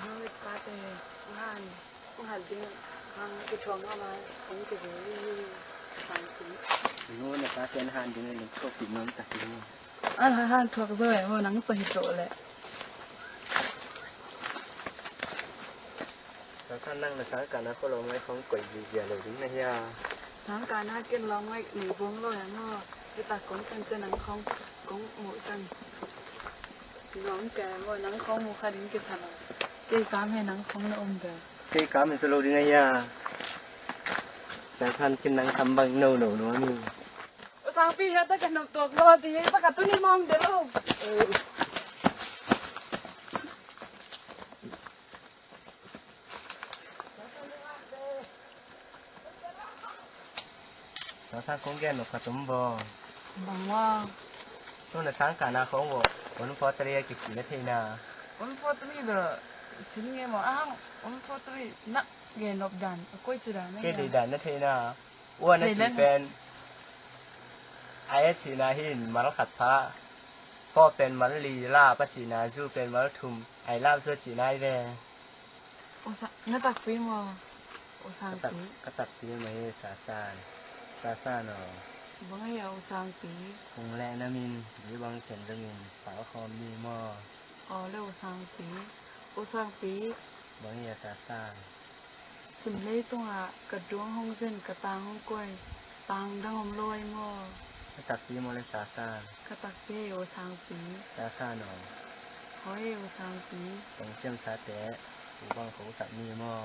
no, pate, ngan. Hong han ding, hong kithuah mahmah, hong kizui hi, ka sang kum. Nu na ta ken han ding, ning thuak pi nuam tak hi. A la han thuak zo e, maw nang tawh hi tawh leh. Sa san nang na sang kana kho lo mai hong koih zihziah lo ding na hia. Sang kana ken lo mai nei buang lo e maw. Hita kong ken cia nang khong, kong muh ciang. Nuam kei maw, nang khong mu kha ding kisa lo. Kei kam he nang khong na om ve. Kei kam in sa lo ding a hia. Sa san kin nang sam bang no no nuam hi. U Sangpi, hia ta ka nop tuak lo ti, ta ka tuni mong de lo. Sa Sang kong gen nop khat om baw. Bang maw? Nuna sang kana khong baw. One four three a kici na theina. One four three bel sim nge maw? Ahang one four three na gen nop dan a koi ci dan na gen. Kei dei dan na theina. Ua na ci pen. Ai a cina hin mal khat pha. Fo pen mal li, lap a cina, zu pen mal thum. Ai lap zu a cina ai ve. Usa, na takpi maw? Usangpi. Ka takpi maw hi Sasan. Sasan aw. Bang a hi a Usangpi? Kung leh na min, di bang ken dongin, pau khawm ni maw? Aw le Usangpi. Usangpi. Bang a hi a Sasan. Sum leitungah ka duang hong zen, ka tang hong koi. Tang dang om lo ai maw? Ka takpi maw le Sasan. Ka takpi aw Sangpi. Sasan aw. Hoi aw Sangpi. Tong ciamsate u bang ko sak ni maw?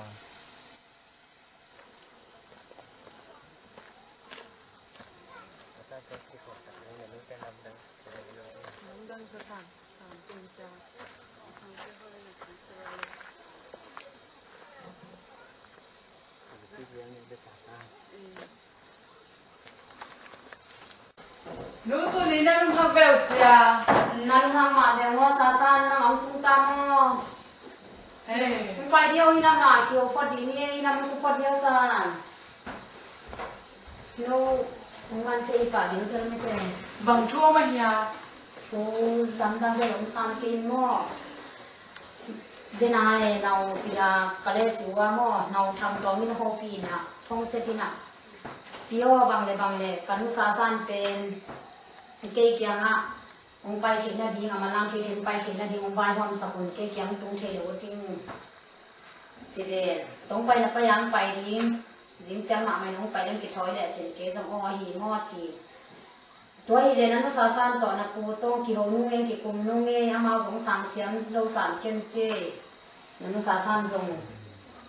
Lamdang Sasan. Sangpi ca. Sangpi hoi na kan sa. Nu, tuni na lungkham ve uh cia. Na lungkham mah ve maw Sasan, nang a hong tung ta maw? Hei. Hong pai diau hi na mah, kiho phot ding hi, hi na hong phot diau San. Nu, hong man thei pah ding thil mite. Bang thu om a hia? Thu lamdang ve hong sam kei maw? Dena e nau pia ka le siwa maw, nau thang tawng in hopih in ah, thong set in ah. Pio bang le bang le, ka nusa san pen, kei kiangah, hong pai theih nading, a manlang thei thei hong pai theih nading, hong vaihawm sak un, kei kiang tung thei lo ding. Ci ven, tong pai na pai ang pai ding, zing ciang mahmah in hong pai ding kithawi le cin kei zong aw ahi maw ci. Tua hi le na nusa san tawh na pu tawh kiho nung e, kikum nung e, amau zong sang siam lo san ken ci. Na nusa san zong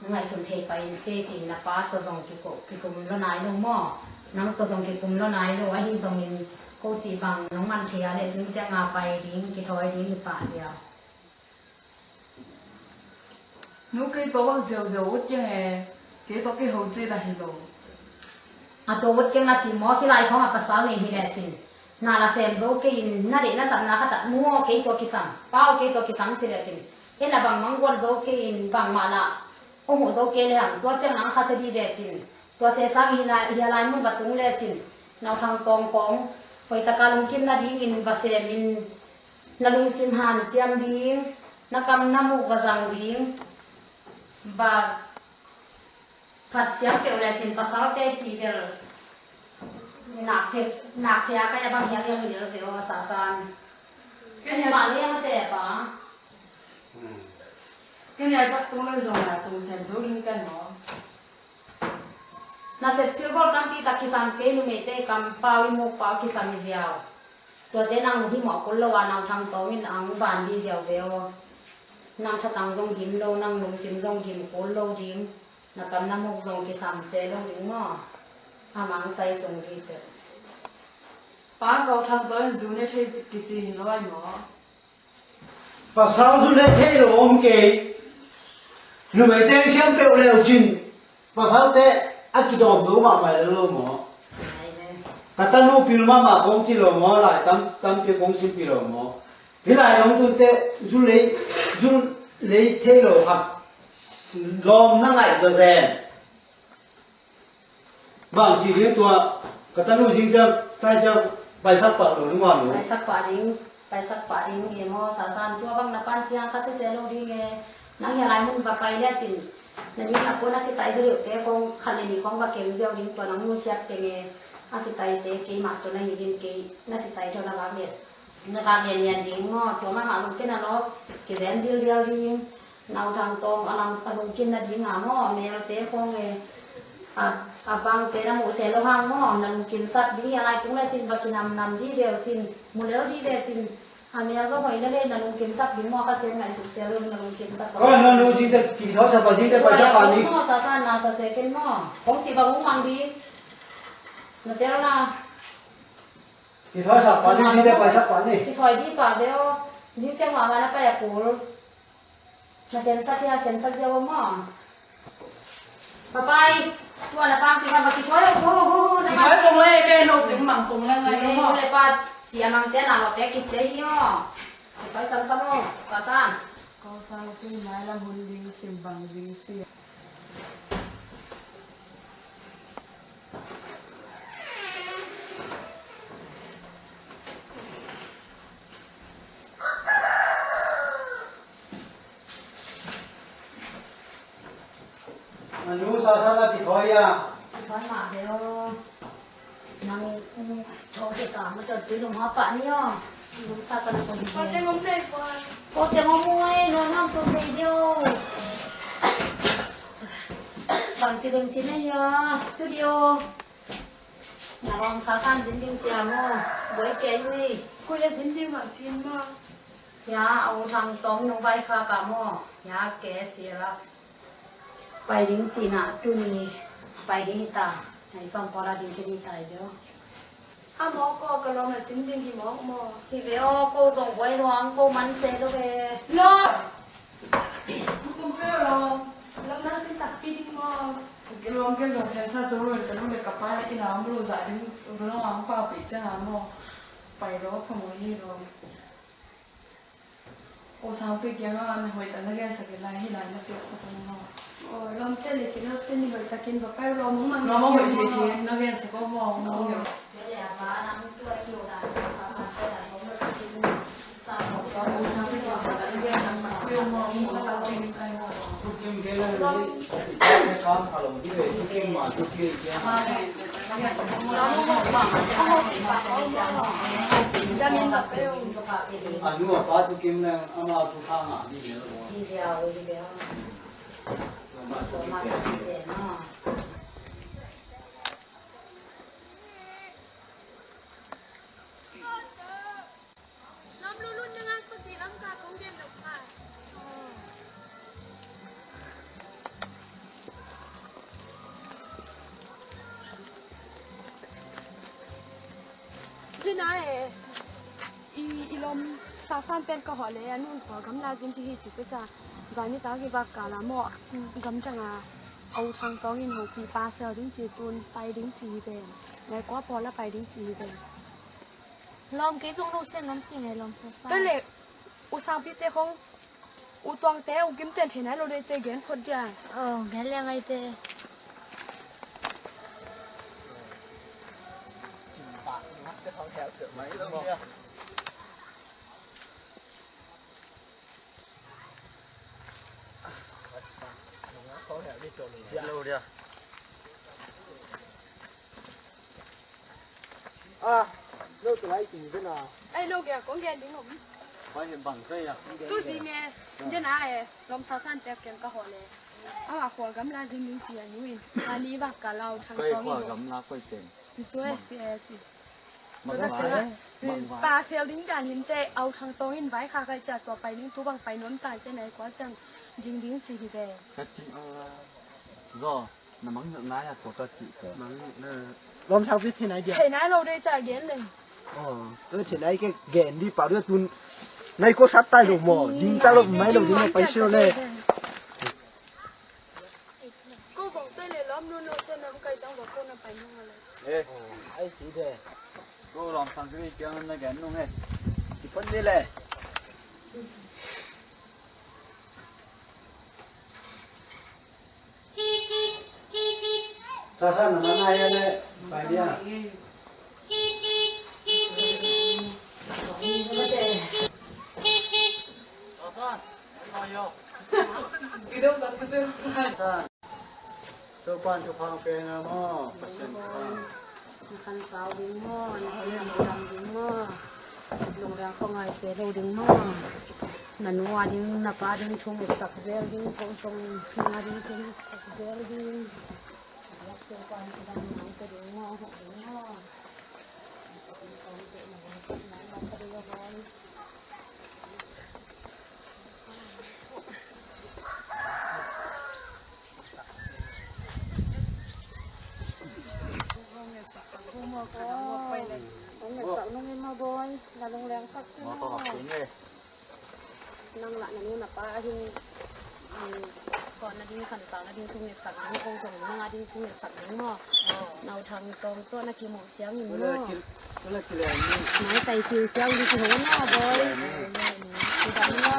na ngaihsun thei pai in ci, ci na pa tawh zong kikum, kikum lo nai lo maw? Nang tawh zong kikum lo nai lo, ahi zongin ko ci bang nong man thei a le zing ciang a pai ding, kithawi ding hi pah ziau. Nu, kei tawh bang ziauziau ut keng e, kei tawh kei ho ci na hi lo. A tawh ut keng na ci maw, khi lai khawng a pasal ning hi le cin. Na la sem zo kei in, na deih na sapna khat ah, nu aw kei tawh kisam, pa aw kei tawh kisam ci le cin. Kei na bang mang guan zo kei in, bangmah la hong huh zo kei le hang, tua ciang nang kha sia di ve cin. Tua sesang hi lai, hi a lai mun va tung le cin. Nau thang tawng khawng, hoih taka lungkim nadingin va sem in, na lungsim hanciam ding, na kam na muk va zang ding, va phat siam peuh le cin pasalte cih bel nak phe, nak phe a kai a bang hiang hiang hi lel ve aw sa san. Kei hiang mah liang a te pa. Kei hiang tak tung le zong a sung sem zo ding kan maw? Na sep silbol tampi tak kisam kei, numeite i kam pau i muk pau kisam i ziau. Tuate nang himawh kul lo a, nau thang tawngin ang van di ziau ve aw. Nang thatang zong gim lo, nang lungsim zong gim kul lo ding. Na kam na muk zong kisam se lo ding maw? A mang sai sung di peuh. Pa, kau thang tawngin zu ne thei kici hi lo ai maw? Pasal zu ne thei lo om kei. Numei teng siam peuh leu cin. Pasalte a kidawm zo mahmah lo maw? Ka tanu pil mahmah kong ci lo maw? Lai tam, tampi kong simpi lo maw? Hih lai hong tunte zu lei, zu lei thei lo khat lawm na ngaih zaw zen. Bang ci ding tua, ka tanu zing ciang, tai ciang, paisak pah lo ding ua lo. Paisak pah ding, paisak pah ding e maw, sa san tua bang na pan ciang ka sese lo ding e. Nang hia lai mun va pai le cin. Na ning na pua na sitai zaliu te kong khat le ni kong va keng ziau ding tua nang nu siat teng e. A sitai te keimah tua na hi ding kei, na sitai tua na vak lian. Na vak lian lian ding maw, tua mahmah zong kei na lo, kizem dildial ding. Nau thang tawng a lam a lungkim nading a maw, a melte khawng e, a, a bangte na muhse lo hang maw, na lungkimsak ding hi a, lai tung le cin va kinamnam di ve uh cin, mu lel di ve cin, a mel zaw hoih le le na lungkimsak ding maw, ka sem ngaihsut se lo na lungkimsak. Koi, na nu zingte, kithawisak pa zingte paisak pa ni. Maw, sa san na sa se ken maw, kong ci va hung mang ding, na tel na. Kithawisak pa ni, zingte paisak pa ni. Kithawi di pa ve aw, zing ciang mahmah na pai a kul. Na kensat hia, kensat ziau maw? Papai. Tua na pang ci ma ba ki thoi ho ho ho na. Ki thoi kong le ke no cing mang kong le ngai. Ei, no ho. Ule pa ci a mang te na lo pe ki ci hi ho. Ki thoi san san ho. Sa san. Ko sa lo cing mai lam hun ding kim bang ding si. A nu Sasan a kithawi a. Kithawi mah ve aw. Nang, um, thaw te ka ma tawh tui lum ha pah ni aw. Lum sa ka na ko hi ve. Ko te ngom nei pa. Ko te ngom mu ai, no nam tawh tei deuh. Bang ci ding ci nei aw. Tu deuh. Na lawm Sasan zin ding ci a maw? Buai kei ni. Koi a zin ding mah cin maw? Ya, a U Thang Tawng nung vai kha ka maw? Ya, ke si la. Pai ding ci na, tuni pai ding hi ta. Nai sawm pawl a ding kei ding ta hi ve aw. A maw ko ka lawm a zin ding hi mawk maw? Hi ve aw, ko zong buai luang, ko man se lo ve. Lo! Kum pe lo. Lam na sin takpi ding maw? Lawm ke zong khen sa zo lo, ka nu le ka pa inn a om lo za ding, zo lo ang pa pi ciang a maw? Pai lo, pha maw hi lo. O Sangpi kiang a na hoih tak na gensak in lai hi lai na piaksak in maw? O, lawmte le kino te ni hoih takin va pai lo mong mang. Lawm a hoih thei thei na gensak o maw? Mong. A nu a pa tu kim leng amau tu kha ngah ding hi lo. Hi na e, i, i lawm Sasan pen ka hawh le, a nun khua gamla zin ci hi ci pia ca. Zai nitak i vak kal a maw, gam ciang a, a U Thang Tawng in hopi pa sel ding ci tun, pai ding ci hi ven. Nai kua pawl a pai ding ci hi ven. Lawm kei zong no sian lam si ngai lawm Sasan. Tua le, U Sangpi te khong, U Tuang te, U Kim ten thei nai lo dei te gen phot dia. Oh, gen liang ai te. Lo dia. A, no tu lai ti ve na. Ai, no ge, kong gen ding om. Bai hen bang kai a. Tu zi me, de na e, lawm Sasan pek ken ka hawh le. A, a khua gamla zin ning ci a nu in. A ni vak kal a U Thang Tawng in. Khual gamla koi ten. Ni sua e si e ci. Bang vai. Bang vai. Pa sel ding dan hin te, a U Thang Tawng in vai kha kai ci a tua pai ding tu bang pai nuam tai te nai kua ciang ding ding ci hi ve. Ka ci a. Zo. Na mang nai a tua ka cih te. Mang na. Lawm Sangpi thei nai dia. Thei nai lo dei ca gen leng. Oh, tu thei nai ke gen di pau dia tun. Nai ko sat tai lo maw. Ding ta lo mai lo ding pai sio le. Ko vong te le lawm nu no te nam kai jang va ko na pai nu le. Eh, ai ti de. Ko Lawm Sangpi kiang na gen nung he. Ci pon di le. Sasan, na man ai le, pai dia. Sasan. Topa'n thupha hong pia in maw, Pasian thupha. Na khan pau ding maw, na khan dam ding maw, lungleng khuangai se lo ding maw, na nu a ding, na pa ding thu ngetsak zel ding, kong tong na ding thu ngetsak zel ding. Topa'n thupha hong pia ding maw, hong ding maw. Hong ngetsak nung in maw, Bawi, na lungleng sak in maw. Nang lah na nu na pa a hin Kawh nading, khansa nading thu ngetsak ding, ko zong nang a ding thu ngetsak ding maw? Nau Thang Tawng tawh na kimuh ciangin maw? Nai tai siusiau ding kiho na, boy. Cidam na.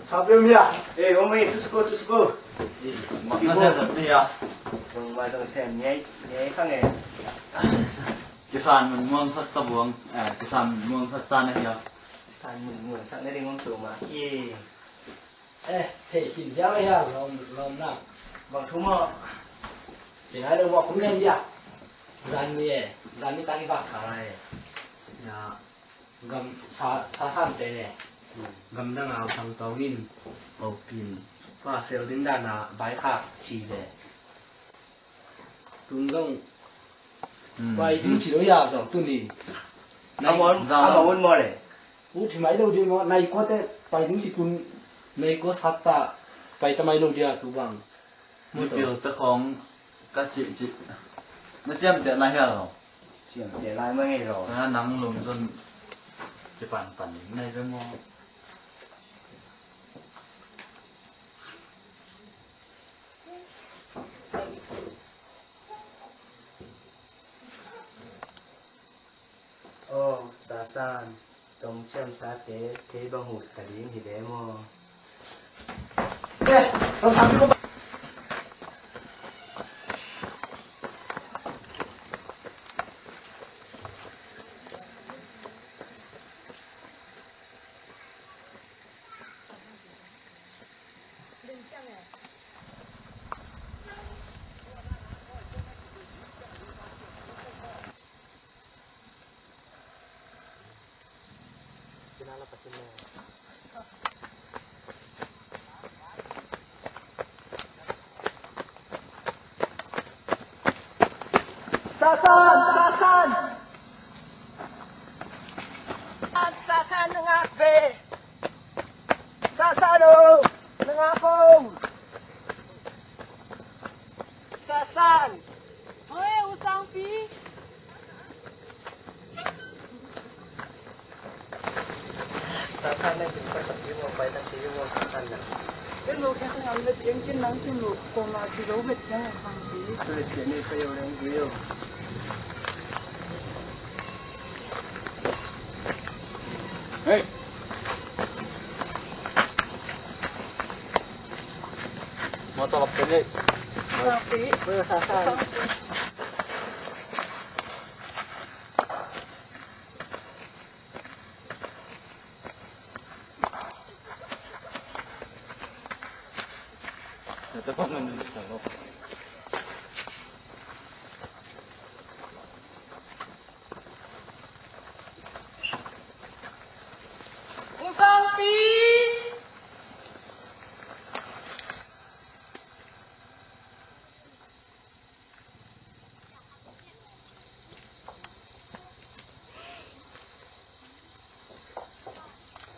Sabiam ya. Eh, om eh, tusuko, tusuko. Mak na sa ni ya. Nong ma zong sem nyai, nyai kang eh. Kisan mun muang sak ta buang, eh, kisan mun muang sak ta na ya. Kisan mun muang sak na ding om tu ma ki. Eh, thei khin hiam a hiam, lawm, lawm na. Bang thu maw? Khin hai lo maw, kum nen dia. Zan ni e, zan ni ta hi bak ka lai e. Ya, gam sa, sa san te ne. Gam dang a U Thang Tawng in, O Pin, pa sel ding dan a bai khak ci le. Tun zong pai ding ci lo ya zong tuni. Amon, amon mole. U thi mai lo ding maw, nai ko te pai ding ci tun. Nai ko sat ta pai ta mai lo dia tu bang. Mipil te khong ka cih cih. Na ciamteh lai hia lo. Ciamteh lai ma ngei lo. Na nang lum zon ci pan pan ding nai ve maw. Aw, Sasan, tong ciamsate thei bang huh ta ding hi ve maw? Eh, tong sam ko. Sasan! Sasan! Sasan, na ngak ve! Sasan o! Na ngak o! Sasan! Hoi, U Sangpi! Sasan, na kin sa tak imo, pai tak imo, Sasan na. Ken lo ken sa ngam le ken ken nang sim lo, ko ma ci lo bet ken Sangpi. Tu le ken ni pa yo leng ku yo. Hey. Motor lap kene. Sangpi. Sasan. U Sangpi!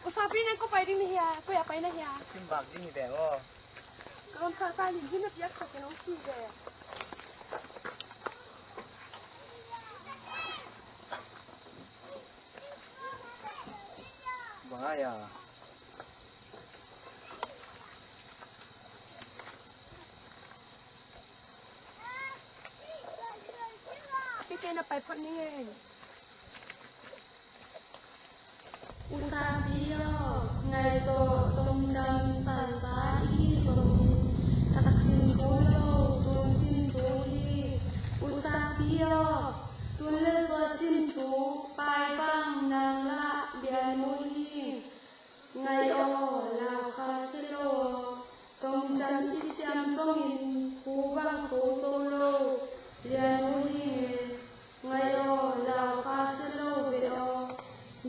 U Sangpi, nang koi pai ding na hia? Koi a pai na hia? Sim bak ding hi ve aw. Ka gam Sasan in hin na piak sa ken ong ci ve. Bang a ya. Kei kei na pai phot ning e. U Sangpi aw, ngai tawh tongcang sansa i hi zong hi. Taksin thu U Sangpi aw, tun le suasin thu paibang nang lah Lianu hi. Ngai aw, lau kha sia lo aw. Tongcan i ciam zongin hu bang tho zo lo Lianu hi nge. Ngai aw, lau kha sia lo ve aw.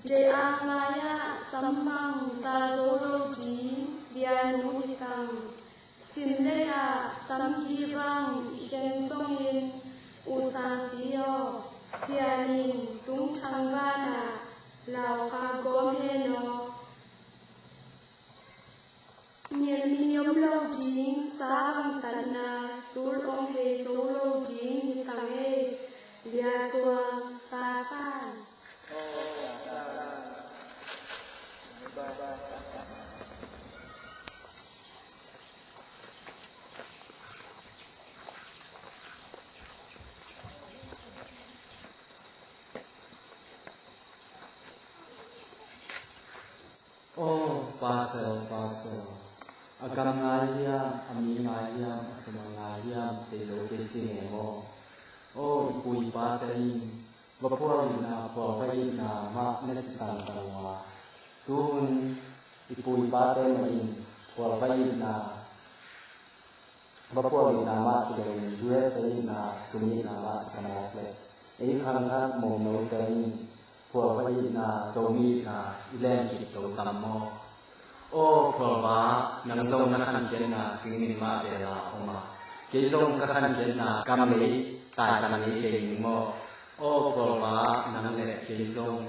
Te ang lai-ah sam bang za zo lo ding Lianu hi tang. Sin lei-ah sam kibang i khen zongin U Sangpi aw, Sia Ning tungthang banah lau kha gawm hen aw. Ngiat mi om lo ding, sa bang tatna sul om thei zo lo ding hi tang ei. Lia Suang, Sa San. Aw, Pastor, Pastor. A gam ngai hiam, a mi ngai hiam, a sum ngai hiam, thei lo kei si ngei maw. Aw, i pu i pate in va phual itna, phual va itna mah na ci tangtang uh a. Tu hun i pu i pate mah in phual va itna, va phual itna mah ci lo in, U S A itna, sum itna mah ci ka mawk leh, ei khangkhat mawngnote in phual va itna, Zomi itna i len kik zo tam maw. Aw phualva, nang zong na khankhiatna singin mah vel a om a, kei zong ka khankhiatna kam lei taisan ngei kei ning maw. Aw phualva, nang le kei zong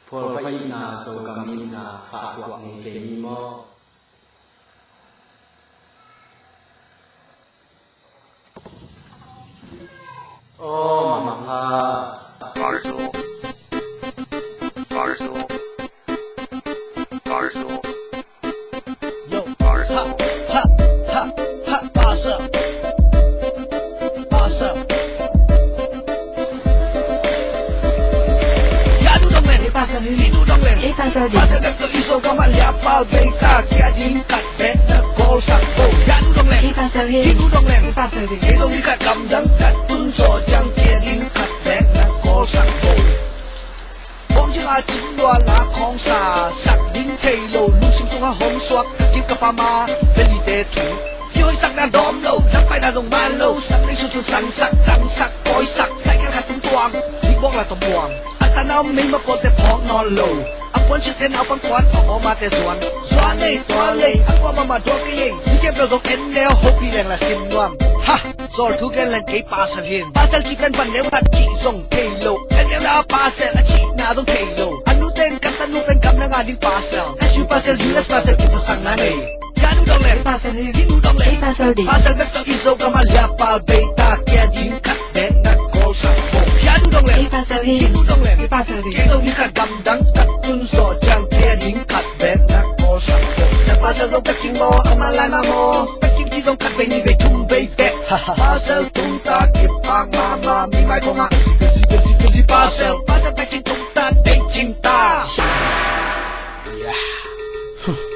phualva itna, Zogam itna khahsuak ngei kei ni maw. Aw mama. Parcel. Parcel. Parcel. Yo, parcel. Ha, ha, ha, ha, parcel. Parcel. Ya du dong leng. Hei parcel hi. Hi du dong leng. Hei parcel hi. Parcel dek to i Zogam ah lia pal bei ta, kia ding khat bek na kawl sak bo. Ya du dong leng. Hei parcel hi. Hi du dong leng. Hei parcel hi. Kei dong hi khat gamdang khat tun zawh ciang kia ding khat bek na kawl sak bo. Bawng cing a cing lua la khawng sa, sak ding thei lo, lungsim sungah hong suak, ka kim ka pam a, velite thu. Ki hoih sak na dawm lo, lam paina zong man lo, sak ding sut sut sang sak, tang sak, pawi sak, cycle khat tung tuang, dik bawk la tom buang. A tan a om mei ma pawlte phawk nawn lo, a puan sitte naupang puan a awmate zuan. Zuan ei, tual ei, a kuamah mah duak kei ei, mi khempeuh zong en neu, hopih leng la sim nuam. Ha! Zawl thu gen leng kei parcel hi. Parcel cih pen van neu khat cih zong thei lo. En neu na parcel a cihna zong thei lo. A nu teng kan tanu pen gam na ngah ding parcel. S U parcel, U S parcel, kum pasang na nei. Ya du dong leng. Hei parcel hi. Hi du dong leng. Hei parcel hi. Parcel bek tawh i Zogam ah lia pal bei ta, kia ding khat bek na kawl sak bo. Ya du dong leng. Hei parcel hi. Hi du dong leng. Hei parcel hi. Kei zong hi khat gamdang khat tun zawh ciang kia ding khat bek na kawl sak bo. Na parcel zong packing maw, a man lai mah maw. Packing cih zong khat vei nih vei thum vei bek. Ha ha ha. Parcel tung ta kip pak mahmah, mi mai kong ah. Parcel, parcel packing tung ta, dei cing ta. Yeah.